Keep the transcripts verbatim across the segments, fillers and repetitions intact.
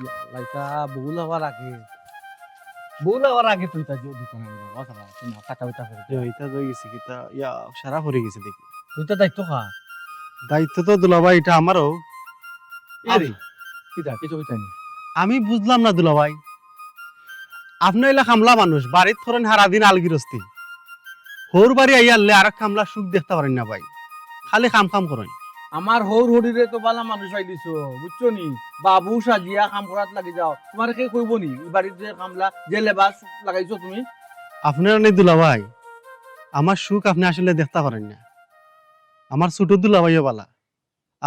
ইয়া আল্লাহ, ইতা বউ লওয়ার আগে, বউ লওয়ার আগে তুই তা যদি কোনো বাবা খারাপ, তুই না টাকা উঠা করে দে। ইতা তো গেছে কিতা, ইয়া, সারা পড়ে গেছে দেখি। তুই তো দায়িত্ব খা। দায়িত্ব তো দুলাভাই, ইটা আমারও। আরে, কিতা, কিছু কইতা নি? আমি বুঝলাম না দুলাভাই, আপনে অইলা কামলা মানুষ, বাড়িত করইন হারাদিন আল গিরস্তি। হউর বাড়ি আইয়া হারলে আরক কামলার সুখ দেখতা পারইন না ভাই, খালি কাম কাম করইন। আমার হউর হড়িরে তো বালা মানুষ পাই দিছো, বুঝছো নি? বাবু সাজিয়া কাম করাত লাগি যাও, তুমারে কে কইবো নি? ই বাড়িত যে কামলা, যে লেবার লাগাইছো তুমি। আপনার নি দুলাভাই, আমার সুখ আপনে আসলে দেখতা পারইন না। আমার ছোট দুলাভাইও বালা,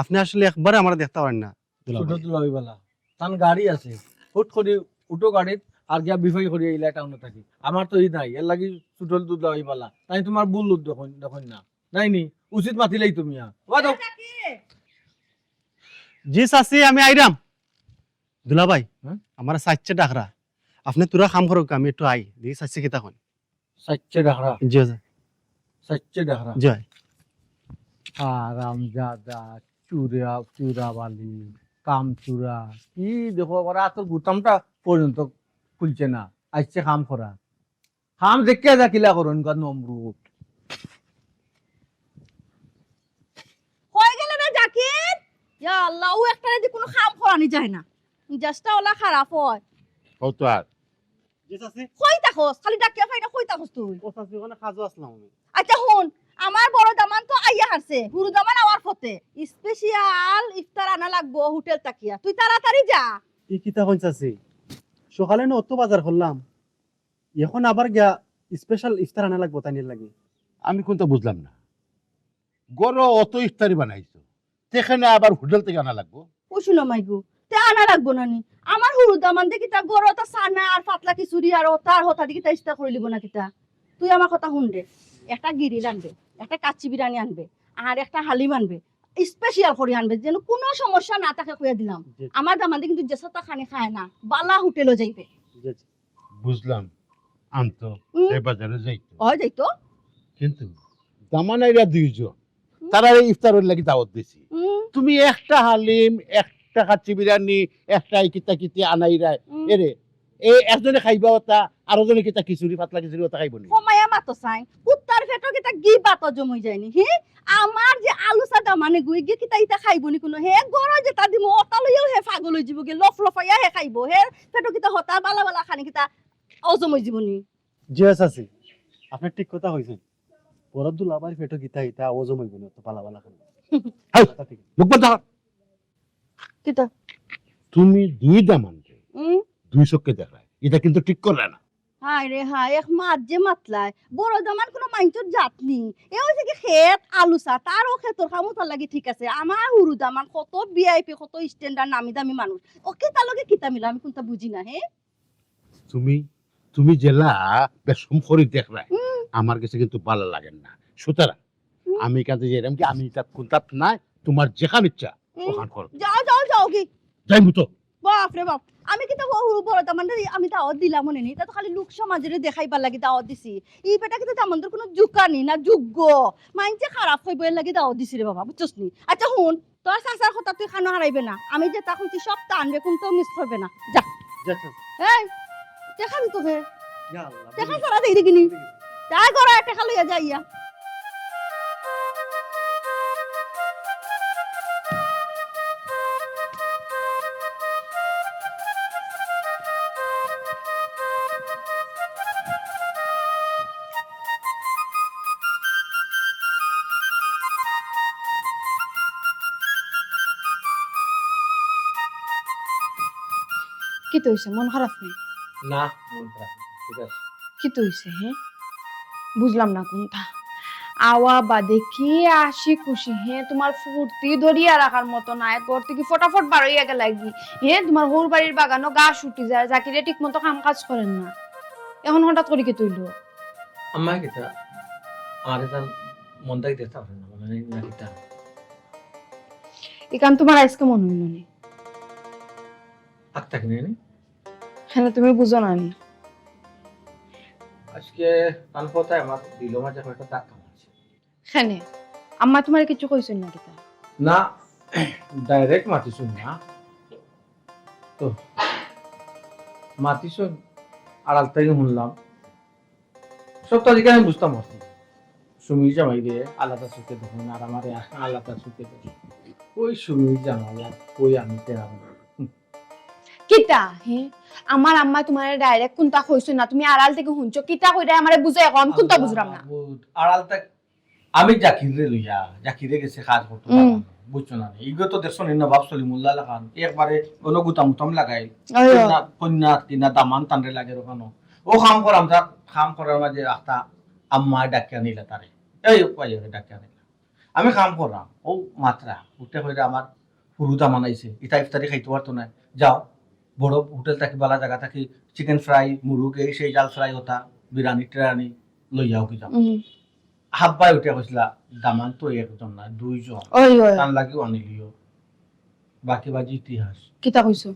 আপনে আসলে একবারে আমারে দেখতা পারইন না দুলাভাই। ছোট দুলাভাই বালা, তান গাড়ি আছে, হুট করি উঠো গাড়িত আর গিয়া বিফাই করি ইলা টাউনো থাকি। আমার তো ই নাই, এর লাগি ছোট দুলাভাই বালা। তাই তুমার ভুল দেখইন, দেখইন না। নাই নি, উচিত মাতিলাই তুমি আর। ওয়া দাও। জি চাচি, আমি আইরাম। দুলাভাই, হ্যাঁ? আমার চাচিয়ে ডাকরা। আপনে থুড়া কাম করউক্কা, আমি একটু আই। দেখি চাচিয়ে কিতা কইন। চাচিয়ে ডাকরা? জি, জি। চাচিয়ে ডাকরা? জি। হারামজাদা, চুরা, চুরাবালি, কাম চুরা। কি দেখো, ওরা তো গুতামটা পর্যন্ত খুলছে না। আইছে কাম করা। কাম দেখিয়া যা কিলা করো, ইনকা নমরুদ। কই গেলে রে জাকির? ইয়া আল্লাহ, অউ একটারে দি কুনু কাম করানি যায় না। মেজাজটা অলা খারাপ অয়। ও তো আর। জি চাচি। কই থাকস? খালি ডাকিয়া পাই না, কই থাকস তুই? ও চাচি, অখানো কাজো আছলাম আমি। আচ্ছা হুন, আমার বড় দামান তো আইয়া হারছে, হুরু দামান আওয়ার পথে। Special ইফতার আনা লাগবো হোটেল থাকিয়া, তুই তাড়াতাড়ি যা। ই কিতা কইন চাচি? সকালে না অত বাজার করলাম, এখন আবার গিয়া special ইফতার আনা লাগবো তাইনর লাগি। আমি কুনতা বুঝলাম না, ঘরো অত ইফতারি বানাইছো, তে কেনে আবার হোটেল থাকি আনা লাগবো? ও শুনো মাইগো, তে আনা লাগবো না নি? আমার হুরু দামান্দে কিতা ঘরো তা চানা আর পাতলা খিচুড়ি আর অতা আর হতা দি কিতা ইফতার করিলিবো না কিতা? তুই আমার কথা হুন রে, একটা গিরিল আনবে, একটা কাচ্চি বিরিয়ানি আনবে, আর একটা হালিম আনবে, special করি আনবে, যেন কুনু সমস্যা না থাকে কইয়া দিলাম। জি। আমার দামান্দে কিন্তু যেছা তা খানি খায় না, বালা হোটেলো যাইবে। জি, জি। বুঝলাম, আনতো, হুম। এই বাজারে যাইতো। অয় যাইতো। কিন্তু দামান আইরা দুইজন, হুম। তারারে ইফতারর লাগি দাওয়াত দিছি। হুম। তুমি একটা হালিম, একটা কাচ্চি বিরিয়ানি, একটা ই কিতা কিতি আনাইরায়। হুম। এরে, এই একজনে খাইবা অতা, আরোজনে কিতা খিচুড়ি, পাতলা খিচুড়ি অতা খাইবো নি? কমাইয়া মাতো চাই, কুত্তার পেটো কিতা গি ভাতো জমই যায়নি, হি? আমার যে আলু সাদা মানে গুই গিয়ে কিতা ইতা খাইবো নি কুনু? হে ঘরো যেতা দিমু, অতা লইয়াউ হে পাগল অই যিবো গি, লফলফাইয়া হে খাইবো। হে পেটো কিতা হতা বালা বালা খানি কিতা অজম অই যিবো নি? জি চাচি, আপনে ঠিক কথা কইছইন। বড় দুলাভাইর পেটো কিতা ইতা অজম অইবো নি, অত বালা বালা খানি। হেই, কথা ঠিক। মুখ বন্ধ কর। কিতা? তুমি দুই দামান্দে, হুম? দুই চক্ষে দেখরায়, ইতা কিন্তু ঠিক কররায় না। হায় রে হায়, এক মাত যে মাতলায়, বড় দামান কুনু মাইনষর জাত নি। এ অইছে কি খেত, আলু চা, তারও খেতর কাম অতার লাগি ঠিক আছে। আমার হুরু দামান কত V I P, কত standard, নামি দামি মানুষ। অউ কিতার লগে কিতা মিলা, আমি কুনতা বুঝি না, হে? তুমি, তুমি যেলা বেশম করি দেখরায়, হুম। আমার গেছে কিন্তু বালা লাগের না। সুতরাং, হুম। আমি কাজে যেরাম কি, আমি ইতা কুনতাত নাই, তুমার যেখান ইচ্ছা, হুম। অখান করো। যাও, যাও, যাও গি। যাইমু তো। বাপ রে বাপ, আমি কিতা অউ হুরু বড় দামান্দরে আমি দাওয়াত দিলাম মনে নি, ইতা তো খালি লোক সমাজরে দেখাইবার লাগি দাওয়াত দিছি। ই বেটা কিতা দামান্দর কুনু জুকানি না যোগ্য, মাইনষে খারাপ কইবো এর লাগি দাওয়াত দিছি রে বাবা, বুঝছস নি? আচ্ছা হুন, তোর চাচার কথা তুই কানো হারাইবে না, আমি যেতা কইছি সবতা আনবে, কুনতাও miss করবে না। যা। যা, যা। এই, টেকা দিতো হে। ইয়া আল্লাহ, টেকা ছাড়া দেই দেখিনি। যা ঘরো, টেকা লইয়া যাইয়া। কিতা অইছে? মন খারাপ নি? না, মন খারাপ না। ঠিক আছে। কিতা অইছে, হে? বুঝলাম না কুনতা। আওয়া বাদে কি হাসি খুশি, হে? তুমার ফুর্তি ধরিয়া রাখার মতো নায়। ঘর থাকি ফটাফট বার অইয়া গেলায়গি। হে, তুমার হউর বাড়ির বাগানো ঘাস উঠি যায়, জাকিরে ঠিক মতো কাম কাজ করের না। অখন হঠাৎ করি কিতা অইলো? আম্মা কিতা? আমারে তান মন থাকি দেখতা পারইন না, মানে না কিতা? ইখান তুমার আইজকে মনো অইলো নি? আগ থাকি নাই নি? কেনে তুমি বুঝো না নি? আইজকে তান কথায় আমার দিলর মাঝে একটা ধাক্কা মারছে। কেনে? আম্মা তুমারে কিচ্ছু কইছইন না কিতা? না, direct মাতিছইন না। তো মাতিস, আড়াল থাকি হুনলাম। সব তো আজকে আমি বুঝতাম পারছি। সুমির জামাইরে আলাদা চোখে দেখইন, আর আমারে আলাদা চোখে দেখইন। ওই সুমির জামাই আর ওই আমি তেরা। কিতা, হে? আমার আম্মা তুমারে direct কুনতা কইছইন না, তুমি আড়াল থাকি হুনছো, কিতা কইরা আমারে বুঝাইয়া কও, আমি কুনতা আল্লাহ বুঝরাম না। মাবুদ, আড়াল থাকি আমি জাকিররে লইয়া, জাকিরে গেছে কাজ করতো হুম। বাগানো, বুঝছো না নি? ইগু তো দেখছো নি নবাব সলিমুল্লাহ লাখান, একবারে অনো গুতাম গুতাম লাগাইল। ওই, ওই। কন্যা, কন্যা কিনা দামান তানরে লাগে ওখানো। ও কাম করাম, তার কাম করার মাঝে আখতা আম্মা ডাকিয়া নিলা তারে। এই উপায় ডাকিয়া নিলা। আমি কাম করাম, ও মাত্রা, উঠে কইরা আমার হুরু দামান আইছে, ইতা ইফতারি খাইতো পারতো নায়। যাও, বড় হোটেল থাকি, বালা জাগা থাকি, chicken fry, মুরুগ, এই সেই জাল fry ওতা, বিরিয়ানি টিরানি লইয়াও কি যাও। হুম। হাব্বায় উঠে কইছিলা, দামান তো একজন না, দুইজন। ওই, ওই। তার লাগিও আনিলিও। বাকি বাজি ইতিহাস। কিতা কইছো?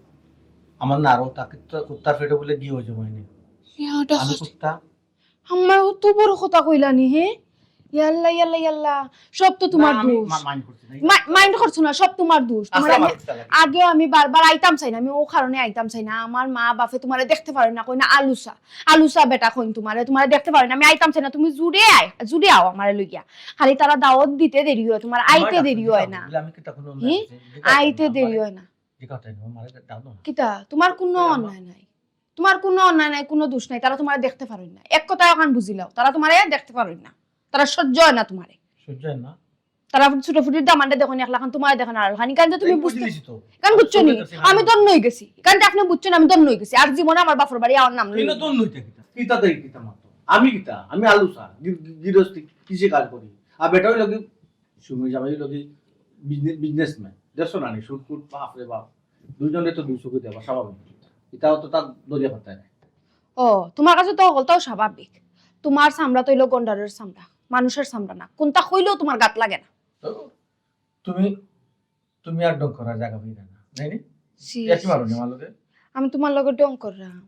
আমার নারো তাকে তো কুত্তার পেটে বলে গিয়ে হয়ে যাবো এনে। ইয়া, ওটা আমি কইছো। কুত্তা? আম্মা, অত বড় কথা কইলা নি, হে? ইয়াল্লা, ইয়াল্লা, ইয়াল্লা। সব তো তুমার না, আমি দোষ। মা-, mind করছি না। মা-, mind করছো না, সব তুমার দোষ। আচ্ছা, তুমারে আমি আমার কুত্তা লাগে। আগেও আমি বারবার আইতাম চাই না, আমি ও কারণে আইতাম চাই না। আমার মা বাপে তুমারে দেখতে পারইন না, কইন না আলুসা। আলুসা বেটা কইন তুমারে, তুমারে দেখতে পারইন না। আমি আইতাম চাই না, তুমি জুরে আয়, জুরে আও আমারে লইয়া। খালি তারা দাওয়াত দিতে দেরি হয়, তুমার আমার আইতে কাছে দেরি হয় না। আমি কিতা কোনো হি? অন্যায় করছি? আইতে দেরি হয় না। যে কথা নেই, আমার এটা দাও না। কিতা? তুমার কোনো আমার অন্যায় নাই। তুমার কোনো অন্যায় নাই, কোনো দোষ নাই। তারা তুমারে দেখতে পারইন না। এক কথা অখান বুঝিলাও, তারা তুমারে দেখতে পারইন না। তারা সহ্য হয় না তুমারে। সহ্য হয় না? তারা ছোট ফুটির দামানরে দেখইন এক লাখান, তুমারে দেখইন আর লাখান। ইখান যে তুমি আমি বুঝতে, বুঝি লিছি তো। ইখান বুঝছো নি? আমি ধন্য হই গেছি। ইখান যে আপনে বুঝছইন, আমি ধন্য হই গেছি। আর জীবনে আমার বাপর বাড়ি আওয়ার নাম লইও না। ধন্য হইতে কিতা? কিতা দেই কিতা মাতো? আমি কিতা? আমি আলুসা, গি-, গি-, গিরস্তি, কৃষি কাজ করি। আর বেটা হইলো কি সুমি জামাই হইলো কি বিজনে-, businessman। দেখছো না নি? সুট কুট, বাপ রে বাপ। দুইজনে তো দুই চোখে দেবা, স্বাভাবিক। ইতাও তো তার দরিয়া পাত্তায় নাই। ও, তুমার কাছে তো হকলতাও স্বাভাবিক। তুমার চামড়া তো হইলো গন্ডারের চামড়া, মানুষের চামড়া না। কুনতা কইলেও তুমার গাত লাগে না। তো তুমি, তুমি আর ঢং করার জাগা পাইরা না, তাই নি? ছি, ইয়ার্কি মারো নি আমার লগে? আমি তুমার লগে ঢং কররাম?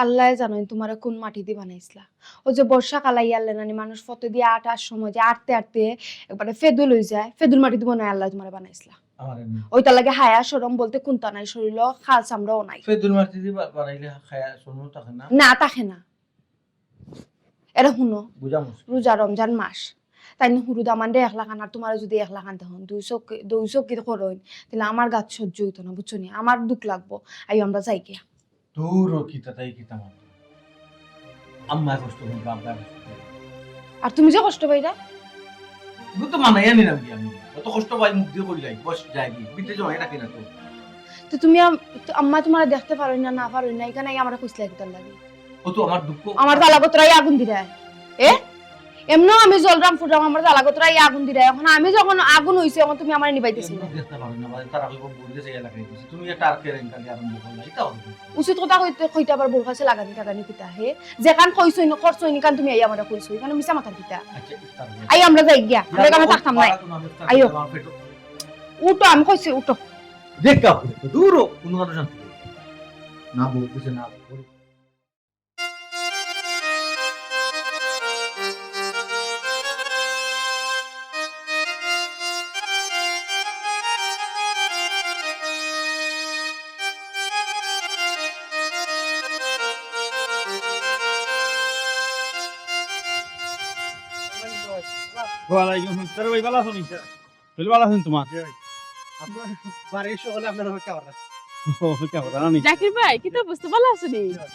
আল্লায় জানইন তুমারে কুন মাটি দি বানাইছলা। ওই যে বর্ষাকাল আইয়ারলে নানি মানুষ ফতে দিয়া আটার সময় যে আটতে আটতে একবারে ফেদুল হই যায়, ফেদুল মাটি দি মনে হয় আল্লায় তুমারে বানাইছলা। আমার এমনি। ওইটার লাগি হায়া শরম বলতে কুনতা নাই, শরীরও খাল চামড়াও নাই। ফেদুল মাটি দি বা-, বানাইলে হায়া শরম থাকে না? না, থাকে না। এরে হুনো, বুঝা মুশকিল। রোজা রমজান মাস, তাইন হুরু দামানরে এক লাখান আর তুমারে যদি এক লাখান দেখইন, দুই চোখ, দুই চোখ কি করইন, তাইলে আমার গাত সহ্য হইতো না, বুঝছো নি? আমার দুখ লাগবো। আইও, আমরা যাই গিয়া। দূর ও কিতা তাই কিতা মাতো। আম্মায় কষ্ট পাইবা, আব্বায় কষ্ট পাইবা। আর তুমি যে কষ্ট পাইরা? এগুলো তো মানাইয়া নিলাম কি আমি? অত কষ্ট পাই মুখ দিয়া কইলাই, বস যাই কি? বিতে জমাই রাখি না তো। তো তুমি আম-, তো আম্মা তুমারে দেখতে পারইন না, না পারইন না, ইখান আইয়া আমারে কইছলায় কিতার লাগি? ও তো আমার দুঃখ। আমার জ্বালা গতরাই আগুন দিরায়। এ? এমনেও আমি জ্বলরাম ফুটরাম, আমার জ্বালা গতরাই আগুন দিরায়। অখন আমি যখন আগুন হইছে, অখন তুমি আমারে নিবাইতেছো না। এমনে দেখতে পারইন না, বাদে তারা কইবো বউর গেছে ইয়া লাগাই দিছে। তুমি একটা আর কেলেঙ্কারি আরম্ভ করলা, ইটা হবে না। উচিত কথা কইতে, কইতে আবার বউর কাছে লাগানি টাগানি কিতা হে? যেখান কইছইন, করছইন, ইখান তুমি আইয়া আমারে কইছো, ইখান মিছা মাতার কিতা? আচ্ছা, ইফতার করো। আই আমরা যাই গিয়া, আমরা ইয়া, এখানো ও থাকতাম নায়। পারা তোমার ইফতার আইও। করতে আমার পেটো। উঠো, আমি কইছি, উঠো। দেখ কাপড়, দূর ও, কোনো কারো শান্তি নেই। না বলতেছে, না বলতেছে। ওয়ালাইকুম আসসালাম। ভাই, ভালো আছো নি? শরীর ভালো আছে নি তোমার? জি ভাই। আপনার বাড়ির সকলে আপনার অপেক্ষা করা। ও, অপেক্ষা করা না নি? জাকির ভাই, কিতা অবস্থা, ভালো আছো নি? জি ভাই।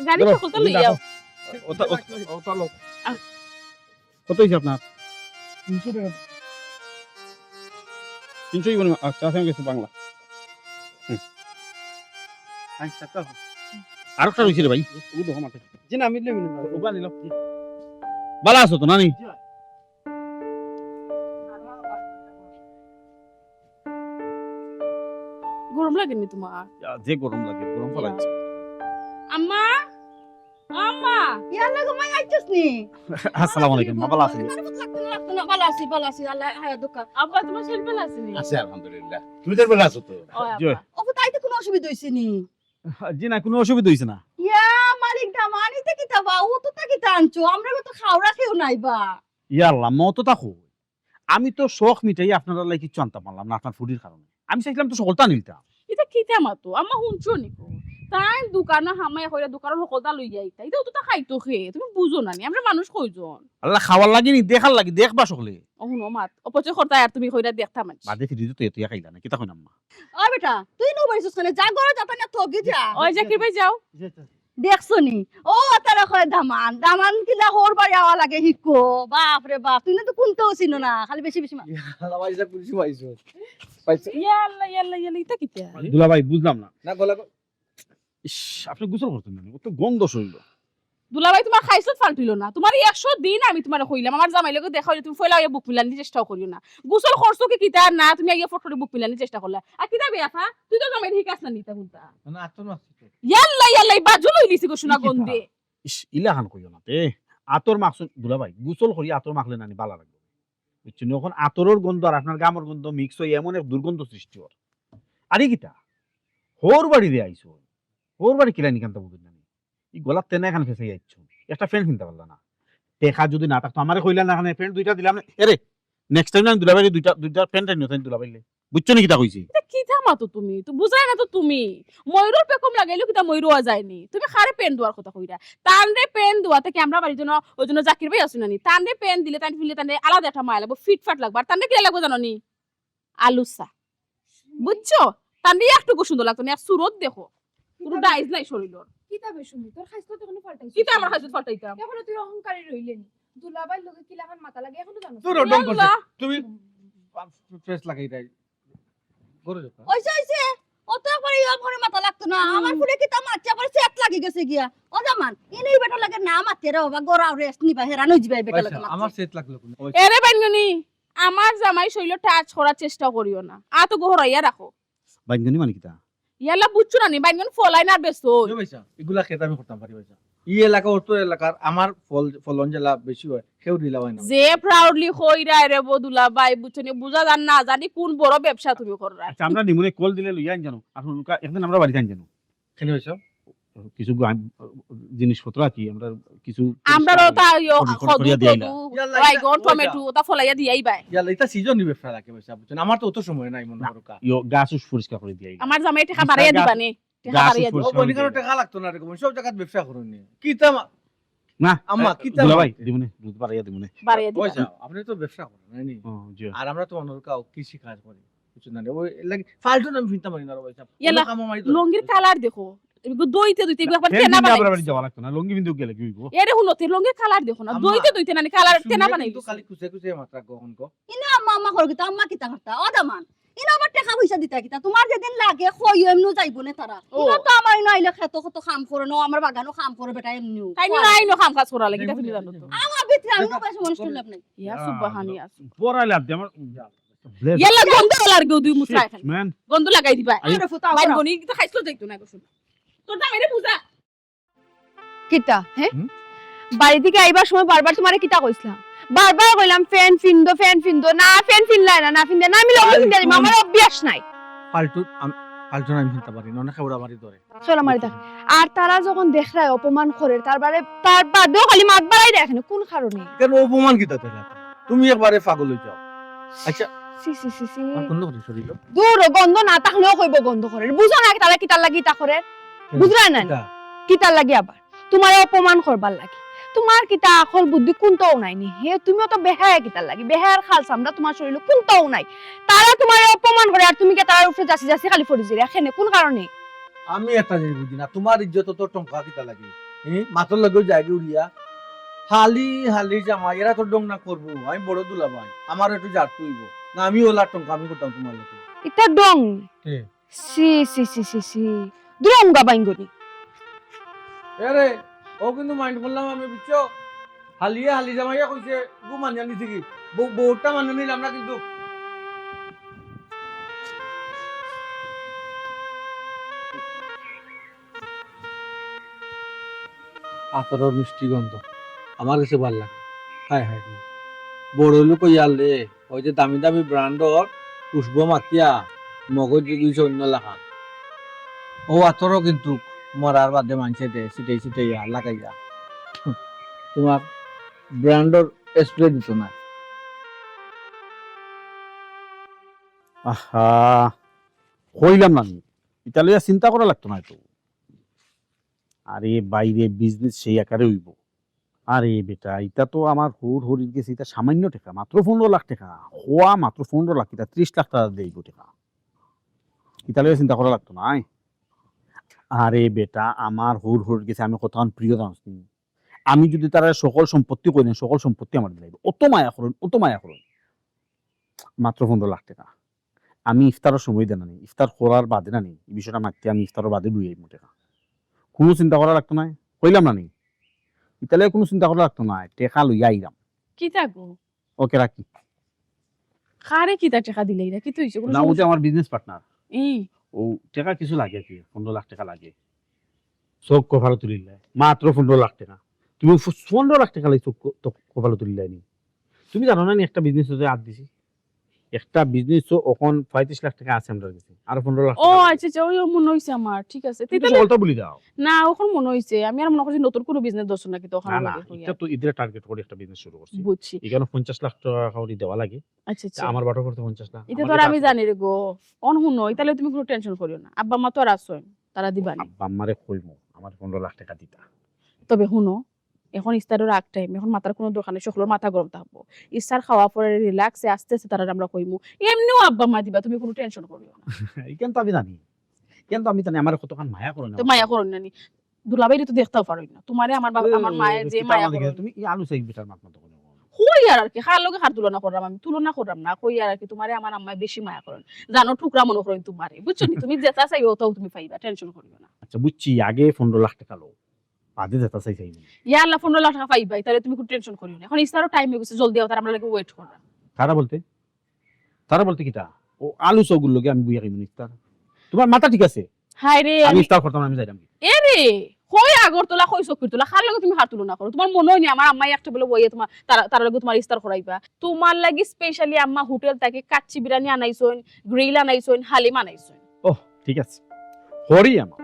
গাড়ি ধরো, সকল তো লইয়া যাও। ওটা, ওটা, ওটা লোক। আহ। কত হইছে আপনার? তিনশো টাকা। তিনশো হইব না? আচ্ছা, আছে, আমি গেছি বাংলা। হুম। আচ্ছা, তো। আরেকটা রইছে রে ভাই। ও দেখো মাঠে। জি না, আমি লইব না। ওবা নিল। ভালো আছো তো, নানি? জি ভাই। গরম লাগেনি তোমার? ইয়া, যে গরম লাগে, গরম তো লাগছে। আম্মা, আম্মা। ইয়ার লগে মাই আইছস নি? আসসালামু আলাইকুম, মা, ভালো আছেন? লাগতো না, লাগতো না, ভালো আছি, ভালো আছি, আল্লাহ হায়া দোকা। আব্বা, তোমার শরীর ভালো আছে নি? আছে, আলহামদুলিল্লাহ। তুমি তো ভালো আছো তো? ও, জি। আব্বা। ও, তাইতে কোনো অসুবিধা হইছে নি? জি না, কোনো অসুবিধা হইছে না। ইয়া, মালিক দামানি তে কিতা বা, ও তো তা কিতা আনছো? আমরা তো খাওয়া কেউ নাই বা। ইয়া আল্লাহ, মা, অত তা কই? আমি তো শখ মিটাই আপনার লাগি কিচ্ছু আনতাম পারলাম না আপনার ফুডির কারণে। আমি চাইছিলাম তো সকলটা নিলতাম। এটা কিতা মাতো? আম্মা হুনছো নি কো? তাইন দোকানো হামাইয়া কইরা দোকানর হকলতা লইয়া আইতা। ইতা তো তা খাইতো খে। তুমি বুঝো না নি, আমরা মানুষ কয়জন? আল্লাহ, খাওয়ার লাগি নি, দেখার লাগি, দেখবা সকলে। ও হুনো মাত, অপচয় করতা আর তুমি কইরা দেখতা মানছি। বাদে ফিরি তো তুই খাইলা না, কিতা কইন আম্মা? ও বেটা, তুই নু বাড়ি সুস্কানে যা, ঘরো যা, তা না তো গি যা। ওই জাকির ভাই যাও। দেখছো নি? ও তারা কয় দামান, দামান কিলা হউর বাড়ি আওয়া লাগে হিকো। বাপ রে বাপ, তুই না তো কুনটাও চিনো না, খালি বেশি বেশি মা- ইয়াল্লা, ভাই, এটা পুলিশ পাইছো। পাইছো? ইয়াল্লা, ইয়াল্লা, ইয়াল্লা, ইতা কিতা? দুলাভাই, বুঝলাম না। না, গলা গ- ইস, আপনি গোসল করতেন না, ও তো গন্ধ শরীর। দুলাভাই, তোমার খাইছত ফাল্টিল না। তোমার এই একশো দিন আমি তোমারে কইলাম, আমার জামাই লগে দেখা অইলে তুমি ফয়লা অইয়া বুক মিলানির চেষ্টাও করিও না। গোসল করছো কি কিতা না, তুমি আইয়া ফট করি বুক মিলানির চেষ্টা করলা। আর কিতা বে আফা, তুই তো জামাইরে হিকাস না নি ইতা কুনতা। না, আতর মাখছি তো। ইয়াল্লা, ইয়াল্লা, এই বাজু লই লিছি গো সোনা গন্ধে। ইস, ইলাখান কইও না তে। আতর মাখছুন, দুলাভাই, গোসল করি আতর মাখলে নানি বালা লাগবো। বুঝছো নি? অখন আতরর গন্ধ আর আপনার গামর গন্ধ mix অইয়া এমন এক দুর্গন্ধ সৃষ্টি অর। আরে কিতা? হউর বাড়ি দিয়া আইছো। হউর বাড়ি কিলা নি কান্তা বুঝুন না নি? ই গলাত তেনা এখান ফেসাই আইছো। একটা প্যান্ট কিনতা পারলা না। টেকা যদি না থাকতো, আমারে কইলা না, এখানে প্যান্ট দুইটা দিলাম না। এরে, next time না আমি দুলাভাইরে দুইটা, দুইটা প্যান্ট আনিও, তাই দুলাভাইলে। বুঝছো নি কিতা কইছি? ইতা কিতা মাতো তুমি? তো বুঝায় না তো তুমি। ময়ূরর পেখম লাগাইলেও কিতা ময়ূর অওয়া যায়নি? তুমি কারে প্যান্ট দেওয়ার কথা কইরা? তানরে প্যান্ট দেওয়া থাকি আমরা বাড়ির জন্য, ওই জন্য জাকির ভাই আছে না নি? তানরে প্যান্ট দিলে, তান ফিনলে, তানরে আলাদা একটা মায়া লাগবো, ফিটফাট লাগবো। আর তানরে কিলা লাগবো জানো নি? আলুসা। বুঝছো? তানরে একটুকু সুন্দর লাগতো না, এক সুরত দেখো। কোনো ডাইজ নাই শরীরর। কিতা বে সুমি, তোর খাইছত তো এখনো ফাল্টাইছিস কিতা আমার না? খাইছত ফাল্টাইতাম? এখনো তুই অহংকারী রইলে নি। দুলাভাইর লগে কিলাখান মাতা লাগে এখনো জানো? তোর ঢং করছে। ইয়াল্লা। তুমি ফ্রেশ লাগাই দেয়। গরু যত। ওইসে, ওইসে। অত করে ইয়া করে মাতা লাগতো না। হুম। আমার ফুলে কিতা মারছে, আবার সেট লাগি গেছে গিয়া। ও জামান, ইনি বেটা লাগে না মাতে রে বাবা, গোড়াও রেস্ট নিবা, হেরান অই যিবা এই বেটা লাগে পয়সা, মাতে। আমার সেট লাগলো কোনো। এরে বাইঙ্গনি, আমার জামাই শরীরও টাচ করার চেষ্টা করিও না। আতো গহরাইয়া রাখো। বাইঙ্গনি মানে কিতা? ইয়াল্লা বুঝছো না নি, বাইঙ্গন ফলাই না আর বেসই। এ পয়সা, এগুলা খেতে আমি করতাম পারি পয়সা। ই এলাকা, অত এলাকার আমার ফল, ফলন জেলা বেশি হয়, কেউ দিলা হয় না। যে proudly কইরা রে বো দুলাভাই, বুঝছো নি, বুঝা যার না জানি কোন বড় ব্যবসা তুমি কররা। আচ্ছা, আমরা নিমুনে কল দিলে লইয়া আইন জানো, আর হুনকা একদিন আমরা বাড়িত আইন জানো। কেনে পয়সা? কিছু গা-, জিনিসপত্র আর কি, আমরা কিছু আমরারও পরিষ্কার তা ইয়ো করি, করি, কদু, করিয়া দিয়া আইলা। কদু, ইয়াল্লা, বাইগন, ইটা, টমেটো, ওটা ফলাইয়া দিয়াই বাই। ইয়াল্লা, ইটা সিজনই ব্যবসা রাখে পয়সা, বুঝছেন? আমার তো অত সময় নাই মনে না, করো কা। ইয়ো, গাছ উস পরিষ্কার করি দিয়াই। আমার জামাই টেকা বাড়াইয়া গাছ দিবা নে। টেকা গাছ বাড়াইয়া দিবা। ও, বনি, কেন টেকা লাগতো না রে, সব জায়গাত ব্যবসা করো নি। কিতা মা-, না, আম্মা, এ, কিতা দুলা মা-, ভাই, দিমুনে, দুধ বাড়াইয়া দিমুনে। বাড়াইয়া দিবা। পয়সা, আপনি তো ব্যবসা করেন, নাইনি? ও, জি। আর আমরা তো অন্য কাউ কৃষি কাজ করি, কিছু না, ওই লাগি ফালতু নাম ফিনতা পারি না রে পয়সা। ইয়াল্লা, অন্য কামো মারি ধরে। লুঙ্গির কালার দেখো, এগুলো দইতে দইতে এগুলো আবার না, তেনা ফ্যান বানাই বাড়ি দিছে। যাওয়া লাগতো না, লুঙ্গি পিন্দে গেলে কি হইব? এরে হুনো, তে লুঙ্গির কালার দেখো না, আম্মা, দইতে দইতে নানি কালার তেনা বানাই কিন্তু দিছে। খালি খুশে খুশে মাত্রা গ্রহণ কর। ইনো আম্মা, আম্মা করো কিতা, আম্মা কিতা করতা? ও দামান, ইনো আমার টেকা পয়সা দিতা কিতা? তোমার যেদিন লাগে, কইও এমনু যাইবো নে তারা। ও। ইনো তো আমার ইনো আইলে খেতো কত কাম করে, নো আমার বাগানো কাম করে বেটা এমনিও। তাই নি আইনো কাম কাজ করা লাগে, কিতা তুমি জানো তো। আমার ভিতরে আমি নো পয়সা মানুষ লাভ নাই। ইয়া সুবহান, ইয়া সুবহান। বড়াই লাভ দে আমার। ব্লেড। ইয়াল্লা গন্ধ লাগেও দুই মুসরা shit, এখানে। Man। গন্ধ লাগাই দিবা। আরে ফুতা, বাইর ওরা। বনি, কিতা খাইছলো যাইতো না গো, শোনা। তোর দাম এরে বুঝা। কিতা, হে? হুম? বাড়ি থাকি আইবার সময় বারবার তোমারে কিতা কইছলাম? বারবার কইলাম, "ফ্যান ফিন্দো, ফ্যান ফিন্দো।" না, ফ্যান ফিনলায় না, না ফিন্দে না, আমি লগে ফিন্দে দিমু, আমার অভ্যাস নাই। ফালতু, আম-, ফালতু আমি ফিনতা পারি না, অনেক ওরা বাড়ি ধরে। চলো, মারি থাক। আর তারা যখন দেখরায় অপমান করে, তার বারে, তার বাদেও খালি মাত বাড়াই দেয় এখানে, কোন কারণে? কেন অপমান কিতা তারা? তুমি একবারে পাগল হয়ে যাও। আচ্ছা। সি, সি, সি, সি। আর গন্ধ করে শরীর? দূর, ও গন্ধ না থাকলেও কইব গন্ধ করে। বুঝো না, তারা কিতার লাগি ইতা করে? কেন? বুঝরায় না? কিতা? কিতার লাগি আবার? তোমারে অপমান করবার লাগি। তোমার কিতা আকল বুদ্ধি কোনটাও নাই নি? হে, তুমিও তো বেহায়া কিতার লাগি? বেহায়ার খাল চামড়া তোমার শরীরে কোনটাও নাই। তারা তোমারে অপমান করে আর তুমি কি তার উপরে যাসি যাসি খালি পড়ি যাইরা? কেনে, কোন কারণে? আমি একটা জিনিস বুঝি না, তোমার ইজ্জত তো টঙ্কা কিতা লাগে? হুম? মাথার লগে যায় গি উড়িয়া? হালি, হালি জামাই, এরা তো ডং না করবো। আমি বড় দুলাভাই, আমার একটু জাত তুইব। না, আমি ওলা টঙ্কা আমি করতাম তোমার লগে। ইতা ডং? কে? সি, সি, সি, সি, সি। দুরঙ্গা বাইঙ্গনি। এ রে, ও কিন্তু mind করলাম আমি, বুঝছো? হালিয়ে হালি জামাইয়া কইছে, গু মানিয়া নিছে কি? বউ-, বউটা মানিয়া নিলাম না কিন্তু। আতরর মিষ্টি গন্ধ আমার কাছে ভালা লাগে। হায় হায় রে। বড় লোক ইয়ালে, ওই যে দামি দামি brandর খুশবু মাখিয়া মগজ দুইশো অন্য লাখান। ও আতরও কিন্তু মরার বাদে মানষে দে, ছিটাই ছিটাইয়া লাগাইয়া। তোমার brandর spray দিত না। আহা, কইলাম না আমি। ইতা লইয়া চিন্তা করা লাগতো নায় তো। আরে বাইরে বিজনেস সেই আকারে অইবো। আরে বেটা, ইতা তো আমার হুর হুরির গেছে, ইতা সামান্য টেকা, মাত্র পনরো লাখ টেকা। হওয়া মাত্র পনরো লাখ, ইতা ত্রিশ লাখ টেকা দেইবো টেকা। ইতা লইয়া চিন্তা করা লাগতো নায়। আরে বেটা, আমার হুর হুরির গেছে আমি কতখান প্রিয় জানোস নি? আমি যদি তারারে সকল সম্পত্তি কই দেই, সকল সম্পত্তি আমার দিলাইবো। অত মায়া করইন, অত মায়া করইন। মাত্র পনরো লাখ টেকা। আমি ইফতারর সময় দেনা নি, ইফতার করার বাদে না নি, ই বিষয়টা মাততে আমি ইফতারর বাদে লই আইমু টেকা। কুনু চিন্তা করা লাগতো নায়, কইলাম না নি? ইতা লইয়া কুনু চিন্তা করা লাগতো নায়, টেকা লইয়া আইরাম। কিতা গো? ওকে, রাখি। কারে কিতা টেকা দিলাইরা? কিতা অইছে? কুনু না, ও যে সমস্যা? আমার বিজনেস পার্টনার। ই। ও টেকা কিছু লাগে আর কি, পনরো লাখ টেকা লাগে। চউখ কপালো তুলিলায়, মাত্র পনরো লাখ টেকা। তুমি ফু-, পনরো লাখ টেকা লাগি চউখ ক-, তো কপালো তুলিলায় নি? তুমি জানো না নি একটা বিজনেসো যে আত দিছি? একটা বিজনেসো অখন পঁয়ত্রিশ লাখ টেকা আছে আমরার গেছে, আরো পনরো লাখ ও টেকা লাগে। আচ্ছা, আচ্ছা, ওই মনো অইছে আমার, ঠিক আছে। তুমি তো তাইলে সকলতা ভুলি যাও। না, অখন মনো অইছে, আমি আর মনো করছি নতুন কুনু বিজনেস ধরছো নাকি, তখন না, না, আমারে কইয়া। ইটা তো ইদরে টার্গেট করি একটা বিজনেস শুরু করছি। বুঝছি। ইখানো পঞ্চাশ লাখ টেকা করি দেওয়া লাগে। আচ্ছা, তা আচ্ছা। আমার বাটো করতে পঞ্চাশ লাখ, ইটা আমার তো আর কাছে আমি আছে। জানি রে গো। অন হুনো, ইতা লইয়া তুমি কুনু টেনশন করিও না। আব্বা আম্মা তো আর আছইন, তারা দিবা নি। আব্বা আম্মারে কইমু, আমার পনরো লাখ টেকা দিতা। তবে হুনো, অখন ইফতারর আগ টাইম, অখন মাতার কুনু দরকার নাই, সকলর মাথা গরম থাকবো। ইফতার খাওয়া পরে রিল্যাক্সে আস্তে আস্তে তারারে আমরা কইমু। এমনেও আব্বা আম্মা দিবা, তুমি কুনু টেনশন করিও না। ইখান তো আমি জানি, ইখান তো আমি জানি, আমারে কতখান মায়া করইন তো না। মায়া করইন না নি? দুলাভাইরে তো দেখতাও পারইন না। তুমারে আমার বাবা, আমার মায়ে যে মায়া করইন। তুমি ই আলু চাই বেটার মাত মতো করে। কই আর, আর কি, কার লগে কার তুলনা কররাম আমি? তুলনা কররাম না। কই আর, আর কি, তুমারে আমার আম্মায় বেশি মায়া করইন। জানো, টুকরা মনো করইন তুমারে। বুঝছো নি? তুমি যেটা চাইও, ওটাও তুমি পাইবা, টেনশন করিও না। আচ্ছা, বুঝছি, আগে পনরো লাখ টেকা লও, বাদে যেটা চাই চাই নি। ইয়া আল্লাহ, পনরো লাখ টেকা পাইবা, তাইলে তুমি কুনু টেনশন করিও না। অখন ইফতারর টাইম অই গেছে, জলদি আও, তারা আমরার লাগি ওয়েট কররা। তারা বলতে? তারা বলতে কিতা? ও আলু চউখর লগে আমি বইয়া খাইমু নি ইফতার। তুমার মাথা ঠিক আছে? হায় রে, আমি আমি ইফতার করতাম না, আমি যাইরাম। এ রে, কই আগরতলা, কই চউখর তলা, কার লগে তুমি কার তুলনা করো? তুমার মনো অয় নি আমার আম্মায় এক টেবুলো বইয়া তুমার, তারা, তারার লগে তুমার ইফতার করাইবা? তুমার লাগি স্পেশালি আম্মা হোটেল থাকি কাচ্চি বিরিয়ানি আনাইছইন, গ্রিল আনাইছইন, হালিম আনাইছইন। ওহ, ঠিক আছে। হরি আমার,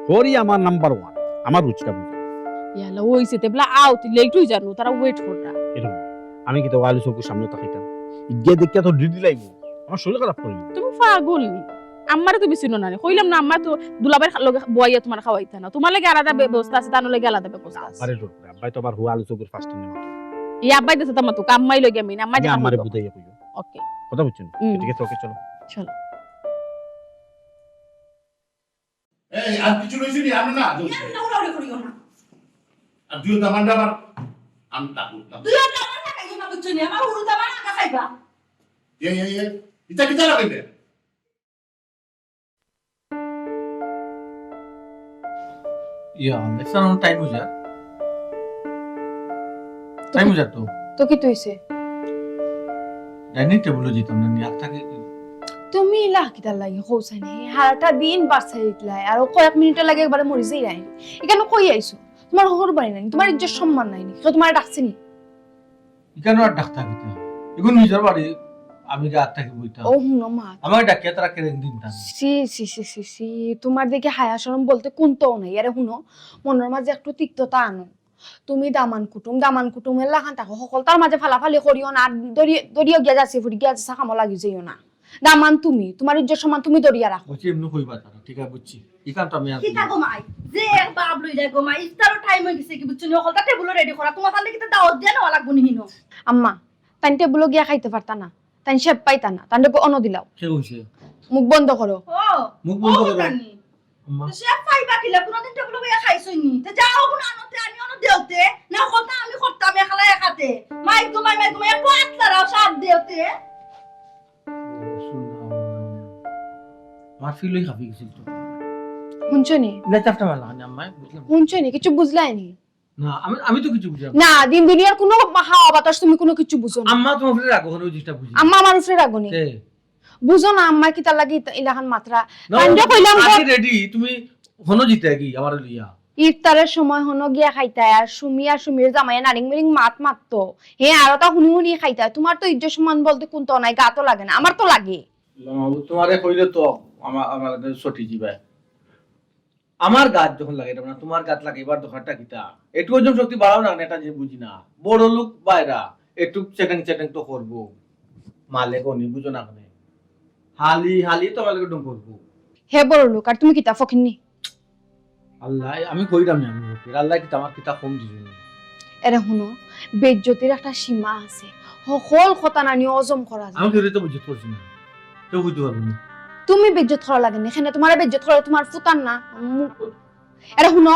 হরি আমার নাম্বার ওয়ান, আমার রুচিটা বুঝে। ইয়াল্লা, অইছে, তে বলা আও, তুই লেট অই যার নু, তারা ওয়েট কররা। এরকম, আমি কিতা আলু চউখর সামনে তাকাইতাম? ইগিয়া দেখিয়া তো ডিডি লাইব, আমার শরীর খারাপ করি। তুমি পাগল নি? আম্মারে তুমি চিনো না নি? কইলাম না, আম্মা তো দুলাভাইর লগে বইয়া তুমার খাওয়াইতা না, তুমার লাগি আলাদা ব্য-, ব্যবস্থা আছে, তার লাগি আলাদা ব্যবস্থা আছে। আব্বারে ডর করে, আব্বায় তো আবার হুয়া আলু চউখর ফার্স্ট টাইম মাতো। ই আব্বায় দেশে তামাতো, আম্মাই লগে আমি না, আম্মাই আমি দেখার আম্মারে মতো। বুঝাইয়া কইও। ওকে। কথা বুঝছো নি? হুম। ঠিক আছে, ওকে, চলো। চলো। এই, আর কিছু রইছে নি? আনো না, জলদি। ইয়ার না, উড়াউড়ি করিও না। আর দুইও দামান আবার আমি তা করতাম। দুইও দামান না খাইও না, বুঝছো নি? আমার হুরু দামান আগে খাইবা। এ, এ, এ, ইতা কিতা লাগাইলে? ইয়া, দেখছো না, টাইম অই যার। টাইম অই যার তো। তো কিতা অইছে? ডাইনিং টেবুলো যাইতাম না নি, আগ থাকি। তুমি ইলা কিতার লাগি কও চাইন নি? হারাটা দিন বাসায় ইকলাই, আর কয়েক মিনিটর লাগি একবারে মরি যাইরায়। ইখানো কই আইছো? তুমার ঘর বাড়ি নাই নি, তুমার ইজ্জত সম্মান নাই নি, কেউ তুমারে ডাকছে নি? ইখানো আর ডাকতা কিতা? ইগু নিজর বাড়ি, আমি গিয়া আগ থাকি বইতাম। ও হুনো মা। আমারে ডাকিয়া তারা কেনে দিন টান। ছি, ছি, ছি, ছি, ছি, তুমার দেখি হায়া শরম বলতে কুন্তাও নাই। আরে হুনো, মনর মাঝে একটু তিক্ততা আনো। তুমি দামান কুটুম, দামান কুটুমের লাখান থাকো, হকলতার মাঝে ফালাফালি করিও না, আর দড়ি-, দড়িও গিয়া যাচ্ছে, ফুড়ি গিয়া যাচ্ছে, কামো লাগি যাইও না। দামান তুমি, তুমার ইজ্জত সম্মান তুমি ধরিয়া রাখো। বুঝছি, এমনে কইবা তারা, ঠিক আছে, বুঝছি। ইখান তো আমি আর কিতা গো মাই, যে এক বাপ লই যায় গো মাই, ইফতারর টাইম অই গেছে কি, বুঝছো নি? হকলতা টেবুলো রেডি করা, তুমার তানরে কিতা দাওয়াত দিয়া নেওয়া লাগবো নি হিনো? আম্মা, তাইন টেবুলো গিয়া খাইতে পারতা না, তাইন শেপ পাইতা না, তানরে অনো দিলাও। কে কইছে? মুখ বন্ধ করো। ও, মুখ বন্ধ ও করো। জানি। আম্মা। তো শেপ পাইবা কিলা? কোনোদিন টেবুলো বইয়া খাইছইন নি? তো যাও, অখন আনো তে, আনি অনো দেও তে। না, হকলতা আমি করতাম, একলা একাতে। মাই গো মাই, মাই গো মাই, একটু আত লড়াও, সাথ দেও তে। ও, শুনো। আমার ফিল অই খাবি গেছিল তো। হুনছো নি? না, চাপটা মারলা, আম্মা, বুঝলাম। হুনছো নি? কিচ্ছু বুঝলায় নি? না, আমি, আমি তো কিছু বুঝলাম না। না, দিন দুনিয়ার কুনু হাওয়া বাতাস তুমি কুনু কিচ্ছু বুঝো না। আম্মা তুমার উপরে রাগো, অনো জিনিসটা বুঝি। আম্মা আমার উপরে রাগো নি? কে? বুঝো না, আম্মা কিতার লাগি ইতা-, ইলাখান মাতরা। না, তানরে কইলাম গো। আমি রেডি, তুমি হনো যাইতায় কি আমারে লইয়া? ইফতারর সময় হনো গিয়া খাইতায়, আর সুমি আর সুমির জামাইয়ে নারিং মিরিং মাত মাততো। হে, আর ওটা হুনি হুনি খাইতায়। তুমার তো ইজ্জত সম্মান বলতে কুন্তাও নাই, গাতো লাগে না, আমার তো লাগে। তুমারে কইলে তো আমার, আমার সটি যিবায়। আমার গাত যখন লাগাইতাম না, তুমার গাত লাগাইবার দরকারটা কিতা? একটু হজম শক্তি বাড়াও না, এটা যে বুঝি না। বড় লোক বাইরা, একটু চেটেং চেটেং তো করবো। মালে কনি, বুঝো না কেনে? হালি, হালি তো মালে একদম করবো। হে বড় লোক, আর তুমি কিতা ফকিন্নি? আল্লাহ, আমি কইরাম না আমি ফকির। আল্লাহ কিতা আমার কিতা কম দিছইন নি? এরে হুনো, বেইজ্জতির একটা সীমা আছে। হকল কথা নানি হজম করা যায়। আমি কেউরে তো বেইজ্জত করছি না, কেউ কইতো পারবো না। তুমি বেইজ্জত করা লাগে না, এখানে তোমার বেইজ্জত করা তোমার ফুতার না। মু-, এরে হুনো,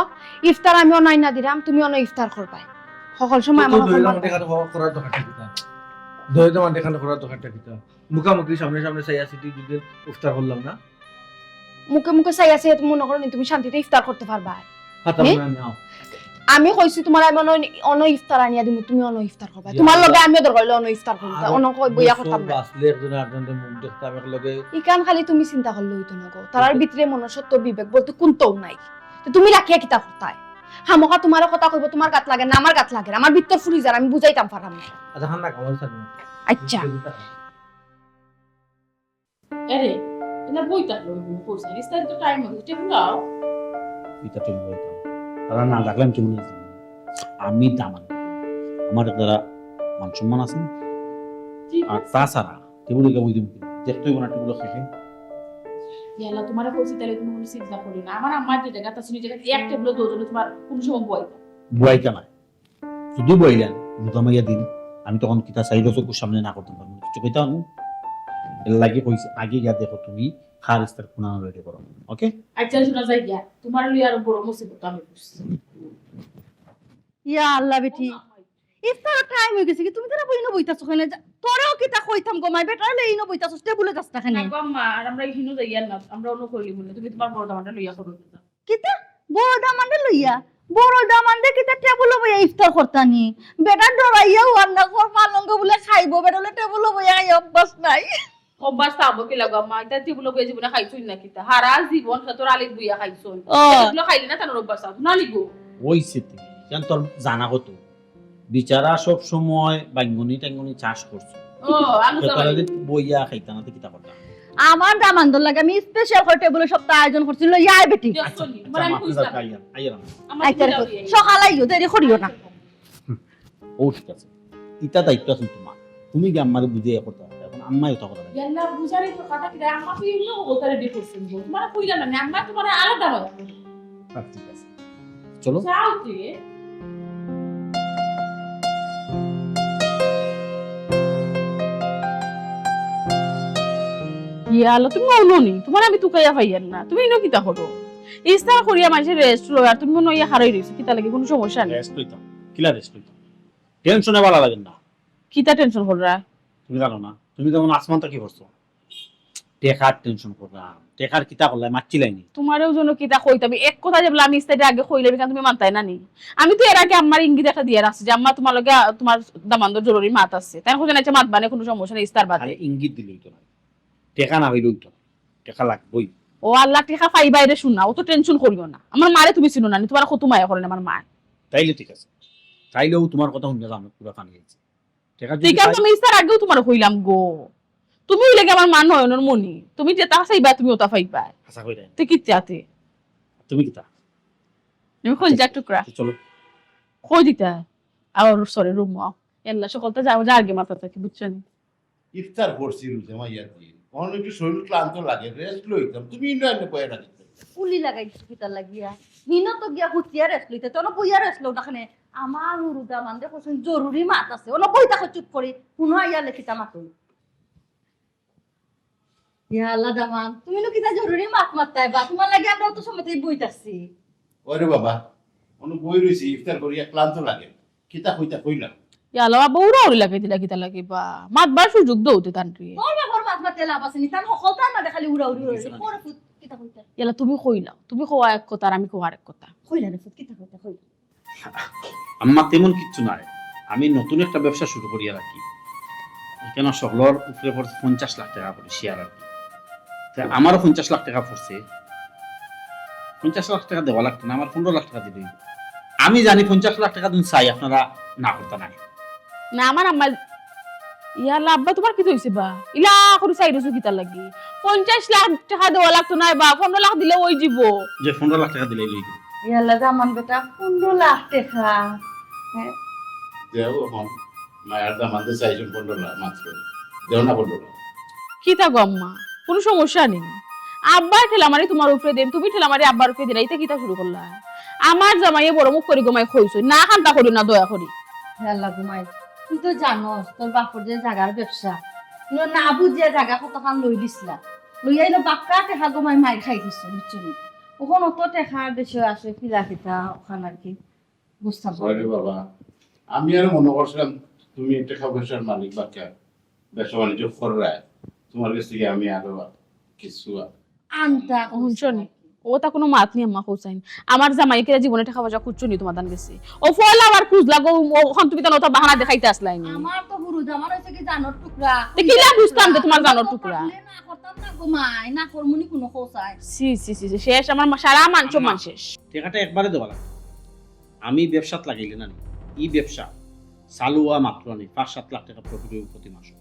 ইফতার আমি অনো আইনা দিরাম, তুমি অনো ইফতার করবায়। হকল সময় আমার তো হকল দইলে মাত মাঠে খানো করার দরকারটা কিতা? দইলে মাঠে খানো করার দরকারটা কিতা? মুখামুখি সামনে সামনে চাইয়া চিঠি দুদিন ইফতার করলাম না। মুখে মুখে চাইয়া চাইয়া তুমি মনে করো নি তুমি শান্তিতে ইফতার করতে পারবা? হাতাম নি? না নাও। আমি কইছি তোমার আমি অনো, অনো ইফতার আনিয়া দিমু, তুমি অনো ইফতার করবা। ইয়া তোমার লগে আল্লাহ। আমিও দরকার হইলে অনো ইফতার করবো। আরো অনো কই বইয়া বছর করতাম না। বাঁচলে একজন আরেকজনরে মুখ দেখতাম এক লগে। ইখান খালি তুমি চিন্তা করলে হইতো না গো। তারার ভিতরে মনুষ্যত্ব বিবেক বলতে কোনটাও নাই। তো তুমি রাখিয়া কিতা করতায়? খামোখা তোমার কথা কইবো, তোমার গাত লাগে না, আমার গাত লাগে না, আমার ভিতর ফুরি যার, আমি বুঝাইতাম পারাম না। আচ্ছা, হান্না খাওয়ার সাথে। আচ্ছা। এরে, এটা বই থাকলো, কইছে, ইস্তারি তো টাইম হইছে, টেবিল আও। এটা টেবিল বইতাম। তারা না ডাকলে আমি কেমন আছি? আমি দামান। আমার দ্বারা মান সম্মান আছে না? ঠিক আর আছে। তাছাড়া টেবিলে গিয়ে বই দিব কিনা? দেখতে হইব না টেবিল শেষে। ইয়াল্লা, তোমারে কইছি, তাহলে তুমি কোনো চিন্তা করিও না। আমার আম্মার যে জায়গা আছে, ওই জায়গায় এক টেবিলে দুজন তোমার কোনো সময় বই। বুয়াইতা নাই। যদি বইলেন, মুদামাইয়া দিন, আমি তখন কিতা চাইলে চকুর সামনে না করতাম পারবো না। কিছু কইতাম না। এর লাগি কইছি, আগে গিয়া দেখো তুমি কার ইস্তার কোনা রেডি করো। ওকে? আচ্ছা, শোনা যায় গিয়া, তোমার লই আরো বড় মুসিবত আমি বুঝছি। ইয়া আল্লাহ বেটি, ইফতারর টাইম হই গেছে কি? তুমি তারা বইনো বইতাছো কেনে? যা-, তোরেও কিতা কইতাম গো মাই, বেটারে লই ইনো বইতাছো, টেবুলে যাস না কেনে? না গো আম্মা, আর আমরা ইনো যাইয়ার না, আমরা অন্য করলি মনে, তুমি তোমার বড় দামানটা লইয়া করো না। কিতা? বড় দামানরে লইয়া? বড় দামানরে কিতা টেবুলো বইয়া ইফতার করতানি? বেটা ডরাইয়াও আর না কর, পালঙ্গ বুলে খাইবো, বেটা বুলে টেবুলো বইয়া খাই অভ্যাস নাই। অভ্যাস থাকবো কি লাগো আম্মা, এটা টেবিল বইয়া জীবনে খাইছুন না কিতা? হারা জীবন খেতর আলিত বইয়া খাইছুন। ও। এগুলো খাইলে না তার অভ্যাস থাকবো না নিবো। ওই সেটি, জান তোর জানা কত? বিচারা সব সময় বাইঙ্গনি টাঙ্গনি চাষ করছে। ও, আলু তো তারা চাবাই। যে বইয়া খাইতা না, তো কিতা করতা? আমার দামান্দর লাগে আমি স্পেশাল করে টেবুলে সব আয়োজন করছি, লইয়া আয় বেটি। Just করলি, মানে আমি আচ্ছা, কইতাম। আইয়ার, আইয়ার আমি। আমার আইতারে টেবিল কই, আউট। সকালে আইও, দেরি করিও না। ও ঠিক আছে, ইটা দায়িত্ব আছে তোমার, তুমি কি আম্মারে বুঝে ইয়ে করতে পারবে? এখন আম্মাই ওটা করে। ইয়াল্লা, বুঝারই তো কথা কিতা, আম্মা তো এমনি বলতে রেডি করছেন গো। তোমার কইলাম না, আম্মা তোমার আলাদা হয়। আচ্ছা, ঠিক আছে, চলো। যাও তে। ইয়াল্লা, তুমি মনো নি, তোমার আমি তুকাইয়া পাইয়ার না, তুমি ইনো কিতা করো? ইস্তার করিয়া মাঝে রেস্ট লও, আর তুমি মনো ইয়া হারাই রইছো, কিতা লাগে কোনো সমস্যা নেই। রেস্ট লইতাম, কিলা রেস্ট লইতাম? টেনশনে ভালা লাগে না। কিতা টেনশন কররা? তুমি জানো না, তুমি যেমন আসমান থাকি পড়ছো, টেকার টেনশন করলাম, টেকার কিতা করলাই, মারছিলাইনি। তোমারেও যেন কিতা কইতাম, এক কথা যে বলে আমি ইস্তারে আগে কইলাম, কারণ তুমি মানতায় না নি। আমি তো এর আগে আম্মার ইঙ্গিত একটা দিয়া রাখছি যে আম্মা তোমার লগে আ, তোমার দামান্দর জরুরি মাত আছে, তাই কইছে না, আচ্ছা, মাত বানে কোনো সমস্যা নেই, ইস্তার বাদে। খালি ইঙ্গিত দিলে হইতো না, টেকা না হইলে হইতো না, টেকা লাগবেই। ও আল্লাহ, টেকা পাইবায় রে সোনা, অত টেনশন করিও না। আমার মারে তুমি চিনো না নি, তোমার কত মায়া করেন আমার মা। তাইলে ঠিক আছে, তাইলেও তোমার কথা শুনে যাবো, পুরা পানি গেছে। টেকা যদি ঠিক আছে, পাই- আমি ইস্তার আগেও তোমার কইলাম গো, তুমি হইলে কি আমার মা নয়নর মনি, তুমি যেটা চাইবা তুমি ওটা পাইবা। আশা করি তাই। তুই কিচ্ছাতে তুমি কিতা? আমি কইলাম যাক টুকরা। তো চলো। কই দিতা? আর সরি রুম আও। এল্লা সকলটা যাও, যা আগে মাথা থাকি, বুঝছো নি? ইফতার করছি রোজা মাইয়া দিন, অখন একটু শরীর ক্লান্ত লাগে, রেস্ট লইতাম, তুমি ইনো এনে বয়ে রাখতে। উলি লাগাই দিছো কিতা লাগিয়া? হিনো তো গিয়া হুতিয়া রেস্ট লইতে, তোর বইয়া রেস্ট লও না কেনে? আমার হুরু দামান্দে কইছইন জরুরি মাত আছে, অনো বইতা কই চুপ করি, হুনো আইয়া লেখিতা মাতো। ইয়া আল্লাহ দামান, তুমি নো কিতা জরুরি মাত মাততায় বা? তোমার লাগি আমরা অত সময় থাকি বই থাকছি। ওরে বাবা, অনো বই রইছি, ইফতার করিয়া ক্লান্ত লাগে, কিতা কইতা কইলাম। ইয়ালা বাবা, উড়া উড়ি লাগাই দিলা কিতা লাগি বা? মাতবার সুযোগ দৌতে তান রে। তোর বাবার মাত মাতে লাভ আছে নি, তান হকলতার মাঝে খালি উড়া উড়ি উড়া উড়ি। করে ফুত, কিতা কইতা? ইয়ালা তুমি কইলাও, তুমি কওয়া এক কথা আর আমি কওয়া আরেক কথা। কইলা রে ফুত, কিতা কইতা, কইলা। আম্মা, তেমন কিচ্ছু নাই, আমি নতুন একটা ব্যবসা শুরু করিয়া রাখি। এখানে সকলর উপরে পড়ছে পঞ্চাশ লাখ টাকা করে শেয়ার আর কি। তে আমারও পঞ্চাশ লাখ টাকা পড়ছে, পঞ্চাশ লাখ টাকা দেওয়া লাগতো না, আমার পনেরো লাখ টাকা দিলেই। আমি জানি পঞ্চাশ লাখ টাকা দিন চাই, আপনারা না করতা নাই। না, আমার আম্মা, ইয়ালা আব্বা, তোমার কিতা হইছে বা? ইলা করি চাই রইছো কিতা লাগি? পঞ্চাশ লাখ টাকা দেওয়া লাগতো না বা, পনেরো লাখ দিলে ওই দিব। যে পনেরো লাখ টাকা দিলেই লই দিব। ইয়ালা দামান বেটা, পনেরো লাখ টাকা। হ্যাঁ। দেও অখন, মায়ার দামান্দে চাইছইন পনেরো লাখ মাত্র, দেও না পনেরো লাখ। কিতা গো আম্মা, কোনো সমস্যা নেই। আব্বায় ঠেলা মারি তুমার উপরে দেইন, তুমি ঠেলা মারি আব্বার উপরে দিলায়, ইতা কিতা শুরু করলায়? আমার জামাইয়ে বড় মুখ করি গো মাই কইছইন, না কান্তা করিও না দয়া করি। হে আল্লাহ গো মাই, তুই তো জানোস তোর বাপর যে জাগার ব্যবসা, তুই না বুঝিয়া জাগা কতখান লই দিছলা, লইয়া ইলা বাক্কা টেকা গো মাই মাইর খাই দিছস, বুঝছো নি? অখন অত টেকার দেশে আসে কিলা কিতা অখান আর কি বুঝতাম পারি। সরি বাবা, আমি আর মনে করছিলাম তুমি টেকা পয়সার মালিক বাক্কা, ব্যবসা বাণিজ্য কররায়, তুমার গেছ থাকি আমি আরো কিছু আনতা হুনছো নি? অতা কুনু মাত নি আম্মা কইছাইন। আমার জামাইয়ে কিলা জীবনে টেকা পয়সা খুজছো নি তুমার দান গেছে? ও ফল আবার খুজলা গো, অখন তুমি তান অতা বাহানা দেখাইতে আছলায় নি। আমার তো হুরু দামান অইছে কি জানর টুকরা। তে কিলা বুঝতাম যে তুমার জানর টুকরা? পারলে না করতাম না গো মাই, না করমুনি কুনু কৌশায়। ছি ছি ছি ছি, শেষ, আমার মা-, সারা মান সম্মান শেষ। টেকাটা একবারে দেওয়া লাগতো। আমি ব্যবসাত লাগাইলে না নি, ই ব্যবসা চালু অওয়া মাত্র নি পাঁচ সাত লাখ টেকা প্রফিট অইবো প্রতি মাসো।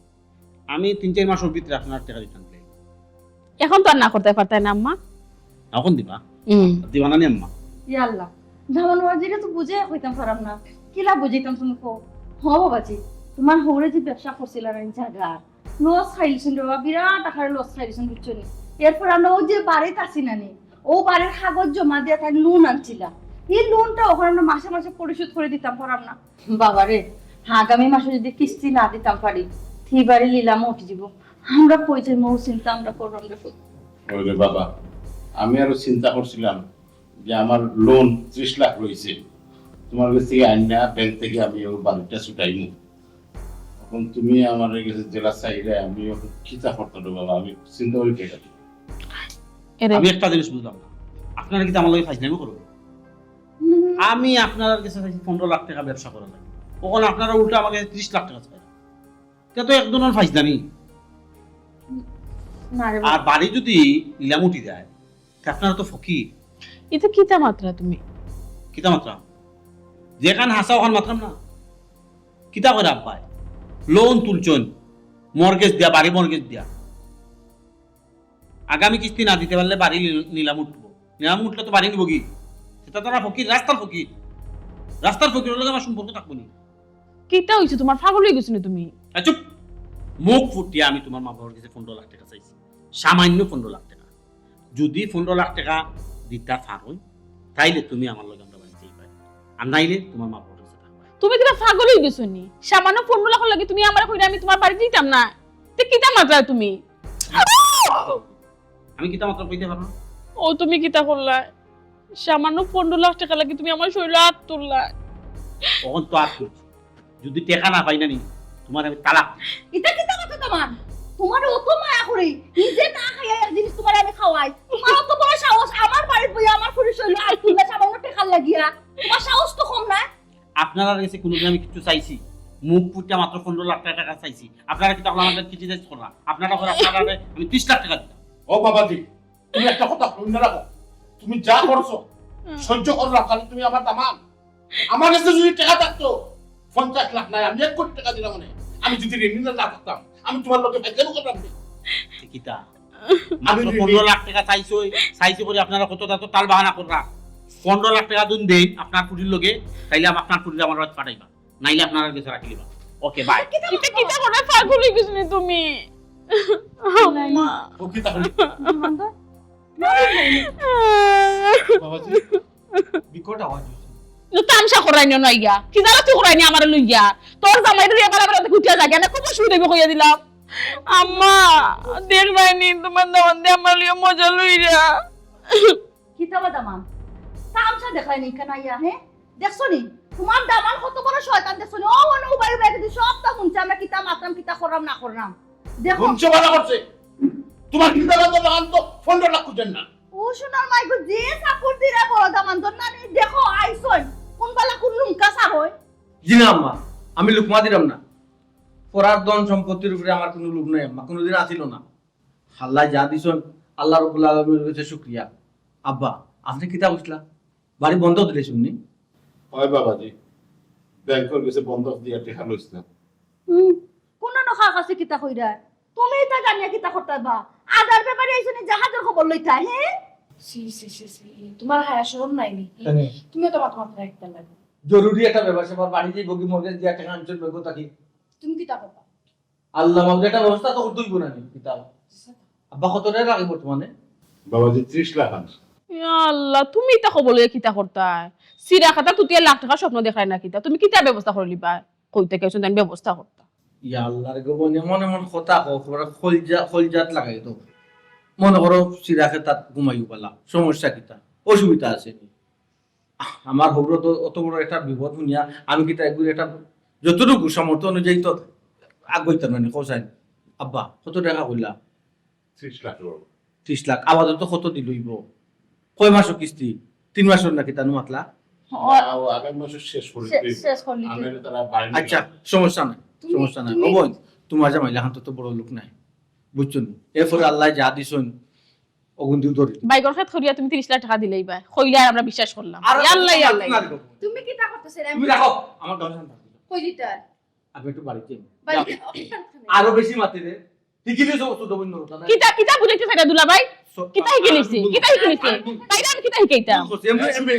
আমি তিন চাইর মাসর ভিতরে আপনারার টেকা দিতাম চাই। অখন তো আর না করতায় পারতায় না আম্মা। অখন দিবা? হুম। দিবা না নি আম্মা? ইয়া আল্লাহ, দামান বাবাজিরে তো বুঝাইয়া কইতাম পারাম না, কিলা বুঝাইতাম তুমি কও? হ বাবাজি, তুমার হউরে যে ব্যবসা করছিলা না জাগার, লস খাইলিছইন রে বাবা, বিরাট আকারে লস খাইলিছইন, বুঝছো নি? এরপর আমরা অউ যে বাড়িত আছি না নি, অউ বাড়ির কাগজ জমা দিয়া তাইন লোন আনছিলা, ই লোনটা অখন আমরা মাসে মাসে পরিশোধ করি দিতাম পারাম না। বাবারে, আগামী মাসে যদি কিস্তি না দিতাম পারি, তে বাড়ি নিলামো উঠি যিবো। আমরা কই যাইমু, অউ চিন্তা আমরা কররাম রে পুত। ওরে বাবা, আমি আরো চিন্তা করছিলাম যে আমার লোন ত্রিশ লাখ রইছে, তুমার গেছ থাকি আইনা ব্যাংক থাকি আমি অউ বাড়িটা ছুটাইমু। অখন তুমি আমার গেছে যেলা চাইরায়, আমি অখন কিতা করতাম রে বাবা, আমি চিন্তা করি কি জানি। এরে আমি একটা জিনিস বুঝলাম না, আপনারা কিতা আমার লগে ফাইজলামি করইন? আমি আপনারার গেছে চাইছি পনেরো লাখ টেকা ব্যবসা করার লাগি, অখন আপনারা উল্টা আমার গেছে ত্রিশ লাখ টেকা চাইরা। ইটা তো এক ধরনর ফাইজলামি। না রে আর বাড়ি যদি নিলাম উঠি যায়, তে আপনারা তো ফকির। ইতা কিতা মাতরায় তুমি? কিতা মাতরাম? যেখান হাছা অখান মাতরাম না। কিতা কইরা আব্বায়? লোন তুলছইন, মর্গেজ দিয়া, বাড়ি মর্গেজ দিয়া। আগামী কিস্তি না দিতে পারলে বাড়ি নি-, নিলাম উঠবো। নিলাম উঠলে তো বাড়ি নিবো কি? ইতা তারা ফকির, রাস্তার ফকির। রাস্তার ফকিরর লগে আমার সম্পর্ক থাকবো নি। কিতা অইছে তুমার, পাগল অইগেছো নি তুমি? এ চুপ! মুখ ফুটিয়া আমি তুমার মা বাবার গেছে পনেরো লাখ টেকা চাইছি, সামান্য পনেরো লাখ টেকা। যদি পনেরো লাখ টেকা দিতা পারইন, তাইলে তুমি আমার লগে আমরার বাড়িত যাইবায়, আর নাইলে তুমার মা বাবার গেছে থাকবায়। তুমি কিতা পাগল অইগেছো নি? সামান্য পনেরো লাখর লাগি তুমি আমারে কইরায় আমি তুমার বাড়িত যাইতাম না? তে কিতা মাতরায় তুমি? আমি কিতা মাতরাম কইতে পারো না? ও তুমি কিতা করলায়? সামান্য পনেরো লাখ টেকার লাগি তুমি আমার শরীলো আত তুললায়। অখন তো আর তুলছি। যদি টেকা না পাই না নি, তুমারে আমি তালাক দিমু। ইতা কিতা কথা তুমার? তুমারে অত মায়া করি, নিজে না খাইয়া এক জিনিস তুমারে আমি খাওয়াই। তুমার অত বড় সাহস, আমার বাড়িত বইয়া আমার শরীলো আত তুললায় সামান্য টেকার লাগিয়া। তুমার সাহস তো কম না। আপনারার গেছে কুনুদিন আমি কিচ্ছু চাইছি? মুখ ফুটিয়া মাত্র পনেরো লাখ টেকা চাইছি। আপনারা কিতা অখন আমারে criticize কররা? আপনারা কইরা আপনারারে আমি ত্রিশ লাখ টেকা দিতাম। ও বাবাজি, তুমি একটা কথা হুনিয়া রাখো, তুমি যা করছো সহ্য কররাম, কারণ তুমি আমার দামান। আমার গেছে যদি টেকা থাকতো পঞ্চাশ লাখ নায়, আমি এক কোটি টেকা দিলাম অনে। আমি যদি ঋণী না থাকতাম, আমি তুমার লগে ফাইজলামি করতাম নি। কিতা? মাত্র পনেরো লাখ টেকা চাইছি, চাইছি করি আপনারা কত তাল বাহানা কররা। পনেরো লাখ টেকা যদি দেইন আপনার ফুরির লগে, তাইলে আম-, আপনার ফুরিরে আমার বাড়িত পাঠাইবা, নাইলে আপনারার গেছে রাখিলিবা। ওকে, বাই। ইতা কিতা কররায়, পাগল অইগেছো নি তুমি? আম্মা। ও কিতা করি? বিমানটা বাবাজি, বিকট আওয়াজ অইছে। তামশা কররায় নি অনো আইয়া। কিতা লাতি কররায় নি আমারে লইয়া। তোর জামাইরে লইয়া বালা বালা উঠিয়া যাইগি না, কত সুদ অইবো কইয়া দিলাম। আম্মা, দেখরায় নি তুমার দামান্দে আমারে লইয়া মজা লইরা। কিতা বা দামান? তামশা দেখায় নি কেনে আইয়া, হে? দেখছো নি? তুমার দামান কত বড় শয়তান দেখছো নি? ও অনো উবাই উবাই যদি সবতা হুনছে আমরা কিতা মাতরাম, কিতা কররাম না কররাম। দেখো। হুনছো ভালা করছে। তুমার কিতা লাগতো না আনতো পনেরো লাখ খুজেন না। ও সোনার মাইগো, যে চাকর দিরা বড় দামান্দর নানি, দেখো আইছইন। কুন বালা কুন লুমকা চাকর। জি না আম্মা, আমি লুকমা দিরাম না। পরার ধন সম্পত্তির উপরে আমার কুনু লোভ নাই আম্মা, কুনুদিন আছিল না। আল্লায় যা দিছইন, আল্লাহ রাব্বুল আলামিনর গেছে শুকরিয়া। আব্বা, আপনে কিতা কইছলা? বাড়ি বন্ধক দিলাইছইন নি? অয় বাবাজি, ব্যাংকর গেছে বন্ধক দিয়া টেকা লইছলাম। হুম, কুন নখার কাছে কিতা কইরা? তুমি ইতা জানিয়া কিতা করতায় বা? আদার ব্যাপারে আইছো নি জাহাজর খবর লইতায়, হে? ছি, ছি, ছি, ছি। তুমার হায়া শরম নাই নি? হে? তুমিও তো মাথা মাথা একটা লাগে। জরুরি একটা ব্যাপার স্যাপার, বাড়ি যাইবোগি, মর্গেজ দিয়া টেকা আনছইন ব্যাংক থাকি। তুমি কিতা করবা? আল্লাহ মাবুদ, একটা ব্যবস্থা তো করতে অইবো না নি, কিতা? আব্বা কত টেকা রাখে বর্তমানে? বাবাজি ত্রিশ লাখ আনছে। ইয়া আল্লাহ, তুমি ইতা খবর লইয়া কিতা করতায়? সিরা খাতা তুতিয়া লাখ টেকার স্বপ্ন দেখরায় না কিতা? তুমি কিতা ব্যবস্থা করিলিবায়? কইতে কেউ তাইন ব্যবস্থা করতা। ইয়া আল্লাহ রে গো, এমন এমন কথা কও, কলজাত লাগাই তো। মনে করো সিরা খাতাত ঘুমাইও পালা, সমস্যা কিতা? অসুবিধা আছে নি? আমার হউর তো অত বড় একটা বিপদ হুনিয়া আমি কিতা এগুলি একটা যতটুকু সামর্থ্য অনুযায়ী তো আগ হইতাম না নি, কও চাইন। আব্বা, কত টেকা কইলা? ত্রিশ লাখ বাবা। ত্রিশ লাখ। আপাতত কত দিল অইব? কয় মাসর কিস্তি? তিন মাসর নাকি তানু মাতলা? না, ও আগামী মাসে শেষ করে শেষ- দিবে। শেষ করলি তুই। আমি তারা বাইরে আচ্ছা, সমস্যা নাই, তুমি- সমস্যা নাই। তুমি- ও বোন, তোমার জামাইলা খান তো বড় লোক নাই, বুঝছো নি? এরপরে আল্লাহ যা দিছইন, অগুন দিও ধরি। বাইগর খেত করিয়া তুমি ত্রিশ লাখ টেকা দিলাইবায়, কইলে আর আমরা বিশ্বাস করলাম। আর ইয়াল্লা, ইয়াল্লা। না রে বাবা। তুমি কিতা করতেছে রে? তুমি রাখো, আমার গান শান্ত। কই দিতার? আমি একটু বাড়িতে যাই। বাড়িতে আরো বেশি মাতে রে। হিকিলে সব ছোট বোন নরতা না। কিতা, কিতা বুঝাইতে চাইরা দুলাভাই? সো- কিতা হিকিলিছে? আমি ভুল- কিতা হিকিলিছে? আমি ভুল- তাইরে আমি কিতা হিকাইতাম? ভুল করছি। এমনি, এমনি।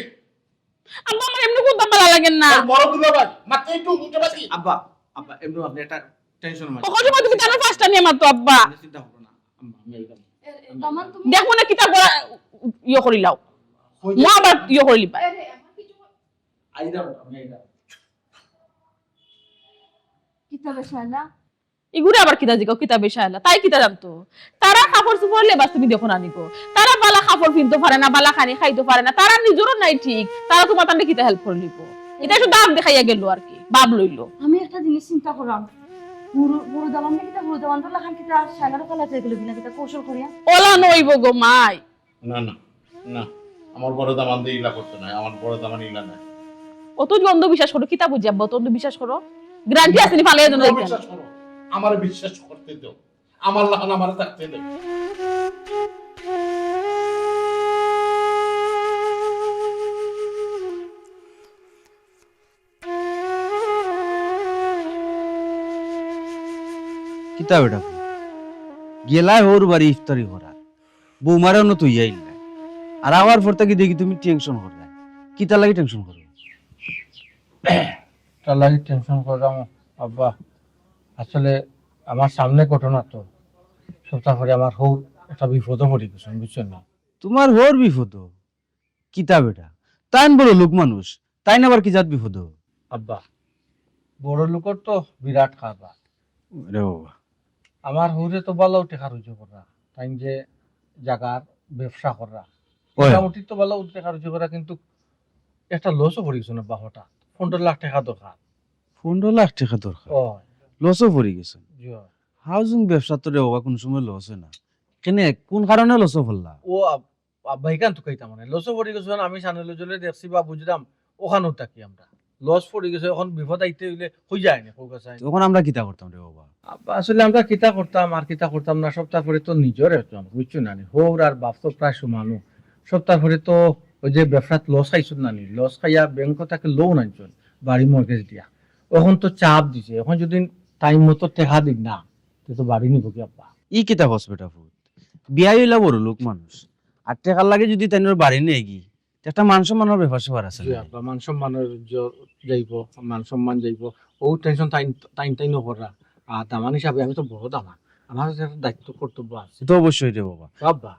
আব্বা, আমার এমনি কুন্তা ভালা লাগেন না। বড় দুলাভাই, মাত্র একটু উঠে পাচ্ছি। আব্বা, আব্বা, এমনি আপনি একটা টেনশন মাঝে। সকল সময় তুমি তার পাঁচটা নিয়ে মারতো, আব্বা। আপনি চিন্তা করবেন না। আম্মা, আমি একদম দামান তুমি দেখবো না কিতা করা, ইয়ে করিলাও। মা আবার ইয়ে করিলিবা। আরে, আমার কিছু আইরা, আমি আইরা। কিতা বেশালা? ইগুরে আবার কিতা জিগাও, কিতা বেশালা? তাই কিতা জানতো? তারা কাপড় চোপড় লেবাস তুমি দেখো না নিকো। তারা বালা কাপড় পিনতো পারে না, বালা খানি খাইতো পারে না। তারা নিজরও নাই ঠিক। তারা তোমার তানরে কিতা হেল্প করিলিবো? ইটা শুধু দাম দেখাইয়া গেল আর কি, ভাব লইলো। আমি একটা জিনিস চিন্তা করলাম, বুড়ো বুড়ো দামান দেখি তা বুড়ো দামান তো লাখান কিতা শালার কালা চাই গেল কিনা কিতা কৌশল করিয়া। ওলা নইব গো মাই। না, না, না, আমার বড় দামান দিয়ে ইলা করতে নাই, আমার বড় দামান ইলা নাই। অত যদি অন্ধবিশ্বাস করো, কিতা বুঝি আব্বা, অত অন্ধবিশ্বাস করো? গ্যারান্টি আছে নি ফালাই দেন। বিশ্বাস করো, আমার বিশ্বাস করতে দাও, আমার লাখান আমার থাকতে দাও। কিতা বেটা, গেলায় হউর বাড়ি ইফতারি করার, বৌমারে অনো থইয়া আইলায়, আর আওয়ার পর থাকি দেখি তুমি টেনশন কররায়। কিতা লাগি টেনশন করো? তার লাগি টেনশন করলাম আব্বা। আসলে আমার সামনে ঘটনা তো, সপ্তাহ পরে আমার হউর একটা বিপদও পড়ি গেছে, বুঝছো না? তোমার হউর বিপদ? কিতা বেটা, তাইন বড় লোক মানুষ, তাইন আবার কি জাত বিপদ? আব্বা, বড় লোকর তো বিরাট কারবার। রে বাবা। আমার হউরে তো ভালো টেকা রুজি কররা, তাইন যে জাগার ব্যবসা কররা, ওই। মোটামুটি তো ভালো টেকা রুজি কররা, কিন্তু একটা লসও পড়ি গেছে না বা হঠাৎ। পনেরো লাখ টেকা দরকার। পনেরো লাখ টেকা দরকার। ও, লসও পড়ি গেছে। জি। হাউজিং ব্যবসা তো রে বাবা কোনো সময় লস অয় না। কেনে, কোন কারণে লসও পড়লা? ও আব- আব্বা, এখান তো কইতাম মানে লসও পড়ি গেছে, আমি সানুলে জলে দেখছি বা বুঝলাম, ওখানেও থাকি আমরা। লস পড়ি গেছে, এখন বিপদ আইতে হইলে হই যায় না, কৌকা চাই। তখন আমরা কিতা করতাম রে বাবা? আব্বা, আসলে আমরা কিতা করতাম আর কিতা করতাম না, সপ্তাহ পরে তো নিজরে হইতাম, বুঝছো না নি? হউর আর বাপ তো প্রায় সমানও। সপ্তাহ পরে তো ওই যে ব্যবসাত লস খাইছো না নি, লস খাইয়া ব্যাংক থাকি লোন আনছন, বাড়ি মর্গেজ দিয়া। এখন তো চাপ দিছে, এখন যদি টাইম মতো টেকা দিন না, তে তো বাড়ি নিব কি আব্বা? ই কিতা কস বেটা ফুত? বিয়াই অইলা বড় লোক মানুষ, আর টেকার লাগি যদি তাইনর বাড়ি নেই গি, তে একটা মান সম্মানর ব্যাপার স্যাপার আছে জি না? আব্বা, মান সম্মানর জ-, যাইব, মান সম্মান যাইব। ও টেনশন তাইন, তাইন তাইন কররা। আর দামান হিসাবে আমি তো বড় দামান, আমার তো একটা দায়িত্ব কর্তব্য আছে। সে তো অবশ্যই রে বাবা। তো আব্বা,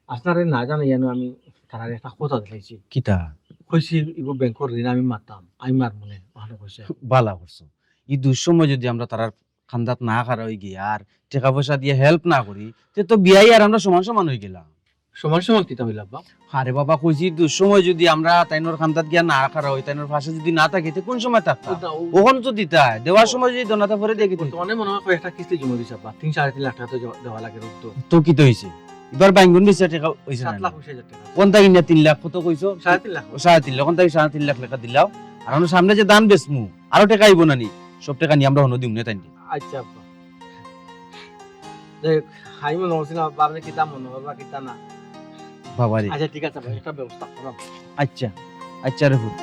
আপনারে না জানাইয়া আমি তারারে একটা কথা দিলাইছি। কিতা? কইছি, ইগো ব্যাংকর ঋণ আমি মারতাম, আমি মার মনে, ওখানে কইছে। বালা করছো। ই দুঃসময় যদি আমরা তারার খান্দাত না খাড়া অই গিয়া আর টেকা পয়সা দিয়া হেল্প না করি, তে তো বিয়াই আর আমরা সমান সমান অই গেলাম। সমান সমান কিতা হইল আব্বা? আরে বাবা, কইছি দুঃসময় যদি আমরা তাইনর খান্দাত গিয়া না খাড়া অই, তাইনর পাশে যদি না থাকি, তে কোন সময় থাকতাম? ও না, ও- ওখান তো দিতায়, দেওয়ার সময় যদি দনা তা পরে দেখি তো। বর্তমানে মনে হয় কয়েকটা কিস্তি জমা দিছে আব্বা, তিন সাড়ে তিন লাখ টেকা তো জ-, দেওয়া লাগে রোজ তো। তো কিতা অইছে? এবার বাইঙ্গন বেচা টেকা অইছে না? সাত লাখ বিশ হাজার টেকা। কোন থাকি না তিন লাখ কত কইছো? সাড়ে তিন লাখ। ও, সাড়ে তিন লাখ, কোন থাকি সাড়ে তিন লাখ টেকা দিলাও? আর আমরা সামনে যে ধান বেচমু, আরো টেকা আইব না নি? সব টেকা নিয়া আমরা হনো দিমু নে তাইন। আচ্ছা আব্বা। যাই হোক, আমি মনে করছিলাম আব্বা, আপনি কিতা মনে করবা, কিতা না। বাবা রে। আচ্ছা, ঠিক আছে ভাই, একটা ব্যবস্থা করাম। আচ্ছা, আচ্ছা রে ফুত।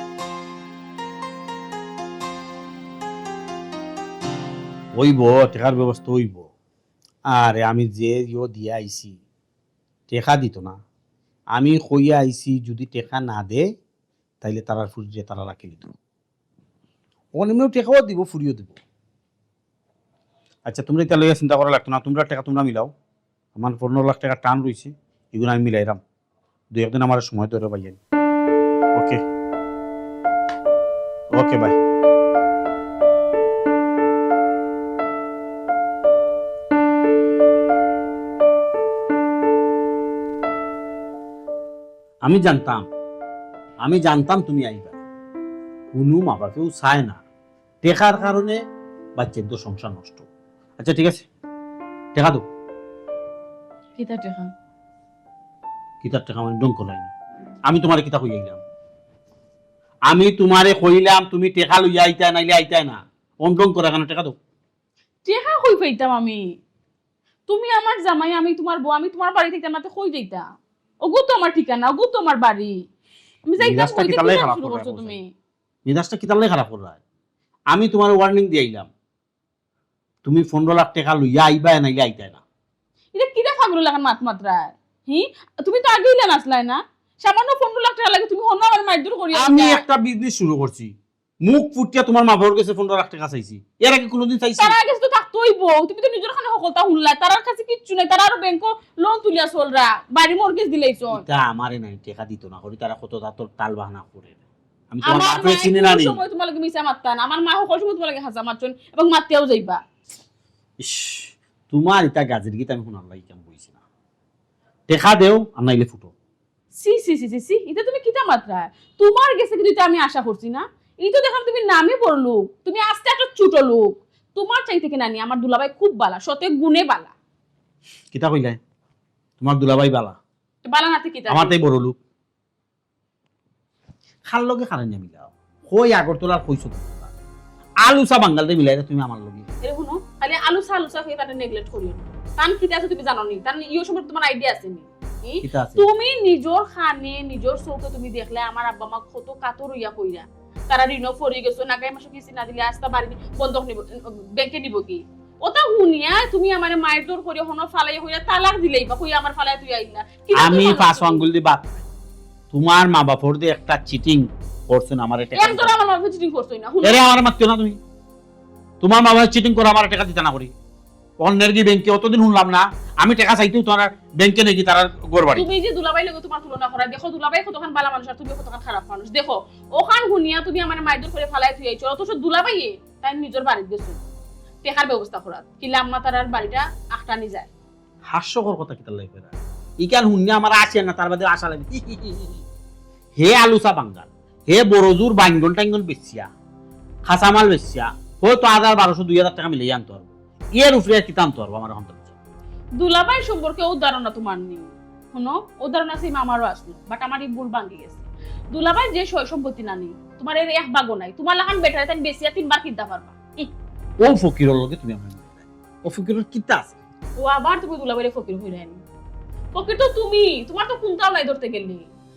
অইব, টেকার ব্যবস্থা অইব। আরে আমি যে ইয়ো দিয়া আইছি, টেকা দিত না। আমি কইয়া আইছি, যদি টেকা না দে, তাইলে তারার ফুরিরে তারা রাখি নিত। অখন এমনিও টেকাও দিব, ফুরিও দিব। আচ্ছা, তোমরা ইতা লইয়া চিন্তা করা লাগতো না, তোমরা টেকা তোমরা মিলাও। আমার পনেরো লাখ টেকা টান রইছে, এগুন আমি মিলাইরাম। দুই একদিন আমার সময় ধরো ভাইয়া। ওকে, ওকে, বাই। আমি জানতাম, আমি জানতাম তুমি আইবা। কুনু মা বাপেও চায় না টেকার কারণে বাচ্চার তো সংসার নষ্ট। আচ্ছা, ঠিক আছে, টেকা দেও। কিতা টেকা? কিতার টেকা মানে ঢং করাই না। আমি তোমারে কিতা কইয়া আইলাম? আমি তোমারে কইলাম তুমি টেকা লইয়া আইতায়, নাইলে আইতায় না। অন ঢং করা কেনে? টেকা দেও। টেকা কই পাইতাম আমি? তুমি আমার জামাই, আমি তোমার বউ, আমি তোমার বাড়িত যাইতাম না তে কই যাইতাম? ওগু তো আমার ঠিকানা, ওগু তো আমার বাড়ি। আমি যাইতাম মেজাজটা কই? কিতার লাগি কিতা খারাপ শুরু কররায় করছো তুমি? মেজাজটা কিতার লাগি খারাপ কররায়? আমি তোমারে ওয়ার্নিং দিয়া আইলাম, তুমি পনেরো লাখ টেকা লইয়া আইবায়, নাইলে আইতায় না। ইটা কিতা পাগলর লাখান মাত মাতরায়? হি? তুমি তো আগে ইলা নাচলায় না? সামান্য পনেরো লাখ টেকার লাগি তুমি হনো আমার মাইর দূর করিয়া আমি দিতায়। একটা বিজনেস শুরু করছি, মুখ ফুটিয়া তোমার মা বাবার গেছে পনেরো লাখ টেকা চাইছি, এর আগে কোনোদিন চাইছি? তারা আগে তো থাকতো অইবো, তুমি তো নিজর কানে হকলতা হুনলায়, তারার কাছে কিচ্ছু নাই, তারা আরো ব্যাংকো লোন তুলিয়া চলরা, বাড়ি মর্গেজ দিলাইছইন। ইতা আমারে নাই, টেকা দিত না করি, তারা কত জাতর তাল বাহানা করে। আমি তোমার আমার মারে মায়ে চিনি না কোনো নি? সময় তোমার লগে মিছা মাততা না, আমার মা হকল সময় তোমার লগে হাছা মাতছইন এবং মাতিয়াও যাইবা। ইস, তোমার ইতা গাজির গীত আমি হুনার লাগি কেমন বইছি না। টেকা দেও আর নাইলে ফুটো। সি, সি, সি, সি, সি, ইতা তুমি কিতা মাতরায়? তোমার গেছে কিন্তু ইতা আমি আশা করছি না। ই তো দেখলাম তুমি নামে বড় লোক, তুমি আস্তে একটা ছোট লোক। তোমার চাইতে কিনা নি আমার দুলাভাই খুব বালা, সতে গুণে বালা। কিতা কইলায়? তোমার দুলাভাই বালা? তো বালা নাতে কিতা? আমার তাই বড় লোক। খার লগে খারে নিয়া মিলাও। কই আগরতলার কই সত্যতা? আলুসা বাঙ্গালরে মিলাইরা তুমি আমার লগে। এরে হুনো, খালি আলুসা আলুসা কইয়া তারে নেগলেক্ট করিও না। তান কিতা আছে তুমি জানো নি? তান ইয়ো সম্পর্কে তোমার আইডিয়া আছে নি? ই? কিতা আছে? তুমি নিজর কানে, নিজর চউখে তুমি দেখলায় আমার আব্বা মা কত কাতর অইয়া কইরা। তারা ঋণো পড়ি গেছে, আগামী মাসো কিস্তি না দিলে আস্তা বাড়ি বন্ধক নিবো, ব্যাংকে নিবো কি? ওটা হুনিয়া তুমি আমারে মাইর দর করিয়া হনো ফালাইয়া কইরা তালাক দিলাইবা, কইয়া আমার ফালাইয়া তুই আইলা। কিতা আমি তুই পাঁচ আঙ্গুল দি বাত খাই। তোমার মা বাপর দি একটা চিটিং করছইন আমারে টেকা দিতা। একদম আমার মা বাপে চিটিং করছইন না, হুনো। এরে আমার মাতিও না তুমি। তোমার মা বাপে চিটিং করে আমারে টেকা দিতা না করি। অন্যের কি ব্যাংকে অতদিন হুনলাম না, আমি টেকা চাইতেও তোমার ব্যাংকে নাকি তারার ঘর বাড়ি। তুমি যে দুলাভাই লগে তোমার তুলনা করা, দেখো দুলাভাই কতখান বালা মানুষ আর তুমি কতখান খারাপ মানুষ। দেখো, ওখান হুনিয়া তুমি আমারে মাইর দর করিয়া ফালাইয়া তুই আইছো, অথচ দুলাভাইয়ে তাই নিজর বাড়িত গেছে, টেকার ব্যবস্থা করাত। কি লাম্মা তারার বাড়িটা আখটানি যায়। হাস্যকর কথা কিতার লাগি কইরা? ইখান হুনিয়া আমার আসে না, তার বাদে আশা লাগে। হে আলুসা বাঙ্গাল, হে বড় জোর বাইঙ্গন টাইঙ্গন বেচিয়া, কাঁচামাল বেচিয়া, হয়তো হাজার বারোশো দুই হাজার টেকা মিলাইয়া আনতো পারবো। এর উপরে আর কিতা আনতো পারবো আমার অখন তো? দুলাভাই সম্পর্কে ও ধারণা তোমার নি। হুনো, ও ধারণা আছে আমারও আসলো, but আমার ই ভুল ভাঙ্গি গেছে। দুলাভাই যে সয় সম্পত্তি নানি, তোমার এর এক ভাগও নাই। তোমার লাখান বেটারে তাই বেচিয়া তিনবার কিনতা পারবা। ইহ। ও ফকিরর লগে তুমি আমার মিলাইলায়। ও ফকিরর কিতা আছে? ও আবার তুমি দুলাভাইরে ফকির কইরায় নি। ফকির তো তুমি, তোমার তো কুন্তাও নাই ধরতে গেলে।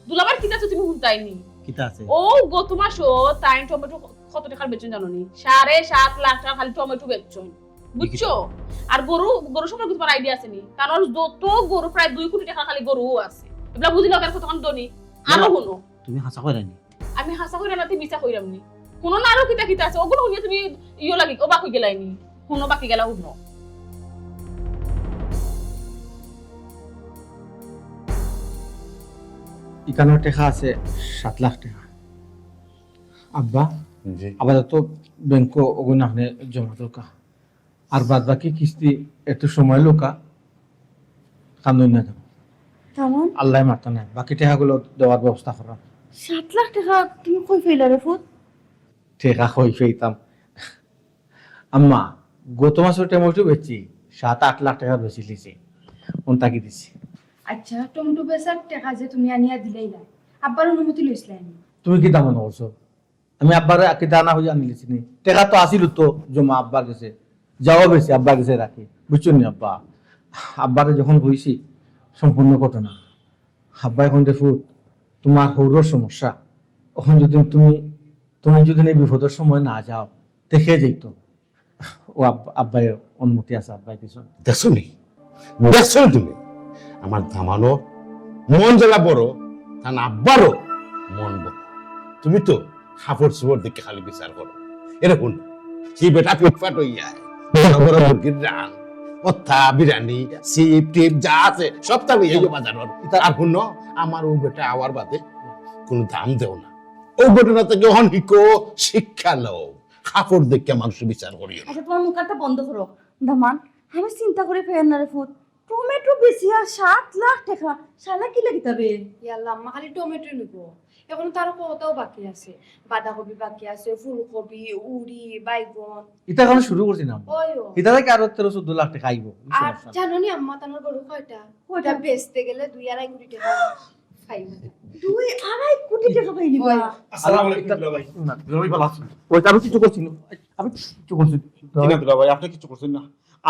দুলাভাইর কিতা আছে তুমি হুনতায় নি? কিতা আছে? ও গত মাসো তাইন টমেটো কত টেকার বেচছইন জানো নি? সাড়ে সাত লাখ টেকার খালি টমেটো বেচছইন। বুঝছো? আর গরু, গরু সম্পর্কে তোমার আইডিয়া আছে নি? তান যত গরু, প্রায় দুই কোটি টেকার খালি গরু আছে। এগুলা বুঝিলাও কেনে কতখান ধনী? আরো হুনো। তুমি হাছা কইরায় নি? আমি হাছা কইরাম না তে মিছা কইরাম নি? হুনো না আরো কিতা কিতা আছে? ওগুন হুনিয়া তুমি ইয়ো লাগি, অবাক অই গেলায় নি? হুনো বাকি গেলা হুনো। ইখানো টেকা আছে সাত লাখ টেকা। আব্বা, জি। আপাতত ব্যাংকো ওগুন আপনে জমা দেউক্কা। আর বাদ বাকি কিস্তি একটু সময় লউক্কা, কান্দইন না। তামাম? আল্লায় মারতা নায়, বাকি টেকাগুলো দেওয়ার ব্যবস্থা কররাম। সাত লাখ টেকা তুমি কই পাইলায় রে ফুত? টেকা কই পাইতাম? আম্মা, গত মাসো টমেটো বেচছি, সাত আট লাখ টেকার বেচিলিছি, অন থাকি দিছি। আচ্ছা, টমেটো বেচার টেকা যে তুমি আনিয়া দিলাইলা, আব্বার অনুমতি লইছিলায় নি? তুমি কিতা মনো করছো? আমি আব্বারে কিতা না কইয়া আনিলিছি নি? টেকা তো আছিল তো জমা আব্বার গেছে, যাও বেশি আব্বার গেছে রাখি, বুঝছো নি আব্বা? আব্বারে যখন কইছি সম্পূর্ণ ঘটনা, আব্বায় কইন, "রে ফুত, তোমার হউরর সমস্যা, অখন যদি তুমি, তুমি যদি এই বিপদর সময় না যাও, তে কে যাইতো?" ও আব-, আব্বায় অনুমতি আছে, আব্বায় কিছু। দেখছো নি? দেখছো নি তুমি? আমার দামানর মন যেলা বড়, তান আব্বারও মন বড়। তুমি তো কাপড় চোপড় দেখে খালি বিচার করো। এরে হুন, হি বেটা ফিটফাট অইয়া বড় বড় মুরগির রান, ভর্তা, বিরিয়ানি, চিপ টিপ যা আছে সব তো আমি এই বাজারর। আর হুনো, আমার অউ বেটা আওয়ার বাদে কুনু দাম দেও না। অউ ঘটনা থাকি অখন হিকো, শিক্ষা লও। কাপড় দেখিয়া মানুষর বিচার করিও না। আচ্ছা, তুমার মুখ কানটা বন্ধ করো। দামান, আমি চিন্তা করি পাইয়ার না রে ফুত। টমেটো বেচিয়া সাত লাখ টেকা, শালা কিলা কিতা বে? ইয়াল্লা, আম্মা খালি টমেটো নিবো। অখনো তার কততাও বাকি আছে। বাঁধাকপি বাকি আছে, ফুলকপি, উড়ি, বাইগন। ইতা অখনো শুরু করছি না, আম্মা। ওই ও। ইতা থাকি আরো তেরো চৌদ্দ লাখ টেকা আইবো। আর সমস্যা নাই। জানো নি আম্মা, তানর গরু কয়টা? কয়টা? ইতা বেচতে গেলে দুই আড়াই কোটি টেকা পাইবো। দুই আড়াই কোটি টেকা পাইলিবা? ওই। আসসালামু আলাইকুম, ইতা দুলাভাই। না, দুলাভাই ভালা আছইন? ওই, আমি কিচ্ছু করছি না। আমি কিচ্ছু করছি না। জি না দুলাভাই, আপনে কিচ্ছু করছইন না।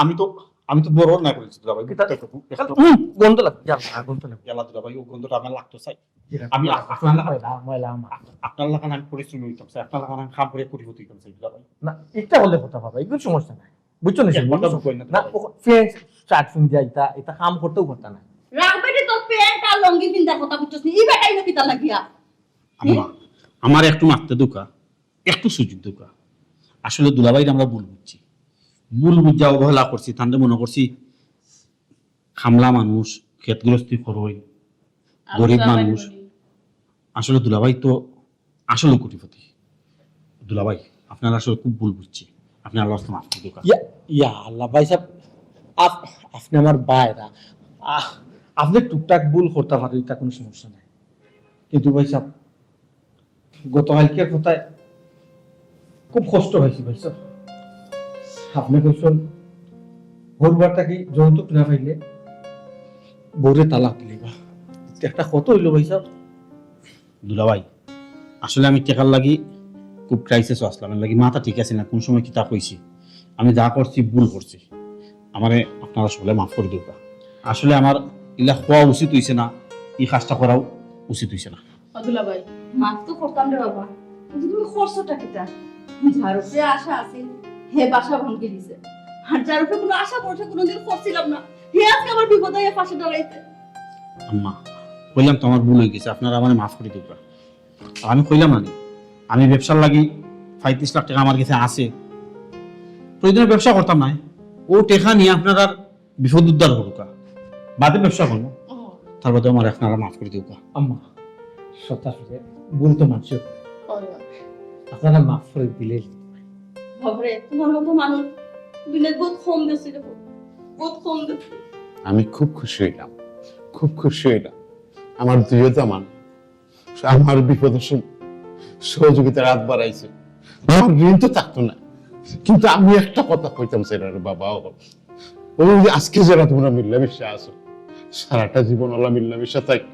আমি তো, আমি তো বড় অন্যায় করিলিছি দুলাভাই। কিতা? একটু, একটু। উম, গন্ধ লাগে। যা, যা, গন্ধ লাগে। ইয়াল্লা দুলাভাই, অউ গন্ধটা আমার লাগতো চাই। জি না, আমি ময়লা, আপনার লাখান, ময়লা, ময়লা আমার। আপনার লাখান আমি পরিশ্রমী অইতাম চাই, আপনার লাখান আমি কাম করিয়া কোটিপতি অইতাম চাই দুলাভাই। না, ইতা অইলে কথা বাবা, ইগুর সমস্যা নাই। বুঝছো নি? এক কথা বুঝছো? কই না না, দুলাভাই। ও প্যান্ট শার্ট পিন্দিয়া ইতা, ইতা কাম করতেও পারতা না। রাখবে রে তোর প্যান্ট আর লুঙ্গি পিন্দা কথা বুঝছস নি? ই বেটাই না কিতা লাগিয়া? আম্মা, আমার একটু মারতে দুকা, একটু সুযোগ দুকা। আসলে দুলাভাইরে আমরা ভুল বুঝছি। ভুল বুঝা অবহেলা করছি, তানরে মনে করছি কামলা মানুষ, খেতগিরস্তি করইন, আর গরিব দুলাভাই মানুষ। বলি। আসলে দুলাভাই তো আসলে কোটিপতি। দুলাভাই, আপনার আসলে খুব ভুল বুঝছি। আপনে আল্লাহর ওয়াস্তে মাফ করি দেউক্কা। ইয়া, ইয়া আল্লাহ, ভাইসাব, আপ-, আপনে আমার ভাইরা। আহ, আপনে টুকটাক ভুল করতা পারইন, ইতা কুনু সমস্যা নাই। কিন্তু ভাইসাব, গতকাইলকের কথায় খুব কষ্ট পাইছি ভাইসাব। আপনে কইছইন, বউর বাড়ি থাকি যৌতুক না পাইলে বউরে তালাক দিলাইবা। একটা কথা অইলো ভাইসাব। দুলাভাই, আসলে আমি টেকার লাগি খুব ক্রাইসিসো আছলাম, এর লাগি মাথা ঠিক আছিল না, কুন সময় কিতা কইছি। আমি যা করছি, ভুল করছি, আমারে আপনারা সকলে মাফ করি দেউক্কা। আসলে আমার ইলা কওয়া উচিত অইছে না, ই কাজটা করাও উচিত অইছে না। ও দুলাভাই, মাফ তো করতাম রে বাবা, কিন্তু তুমি করছোটা কিতা? যার উপরে আশা আছিল, হে বাসা ভাঙ্গি দিছে, আর যার উপরে কুনু আশা ভরসা কুনুদিন করছিলাম না, হে আজকে আমার বিপদে আইয়া পাশে দাঁড়াইছে। আম্মা, কইলাম তো আমার ভুল অইগেছে, আপনারা আমারে মাফ করি দেউক্কা। আর আমি কইলাম না নি, আমি ব্যবসার লাগি পঁয়ত্রিশ লাখ টেকা আমার গেছে আছে, প্রয়োজনে ব্যবসা করতাম নায়, অউ টেকা নিয়া আপনারার বিপদ উদ্ধার করুক্কা, বাদে ব্যবসা করমু। ও। তার বাদে আমারে আপনারা মাফ করি দেউক্কা। আম্মা, সত্য আসলে ভুল তো মানষে করে। অয়, অয়। আপনারা মাফ করি দিলে। বাবারে, তুমার মতো মানুষ দুনিয়াত বউত কম দেখছি রে, বউত কম দেখছি। আমি খুব খুশি অইলাম, খুব খুশি অইলাম। আমার দুইও দামান আমার বিপদর সময় সহযোগিতার হাত বাড়াইছে। আমার ঋণ তো থাকতো না, কিন্তু আমি একটা কথা কইতাম চাইরাম রে বাবা, অউ যে আজকে যেরা তুমরা মিল্লা-মিশা আছো, সারাটা জীবন অলা মিল্লা-মিশা থাইকো।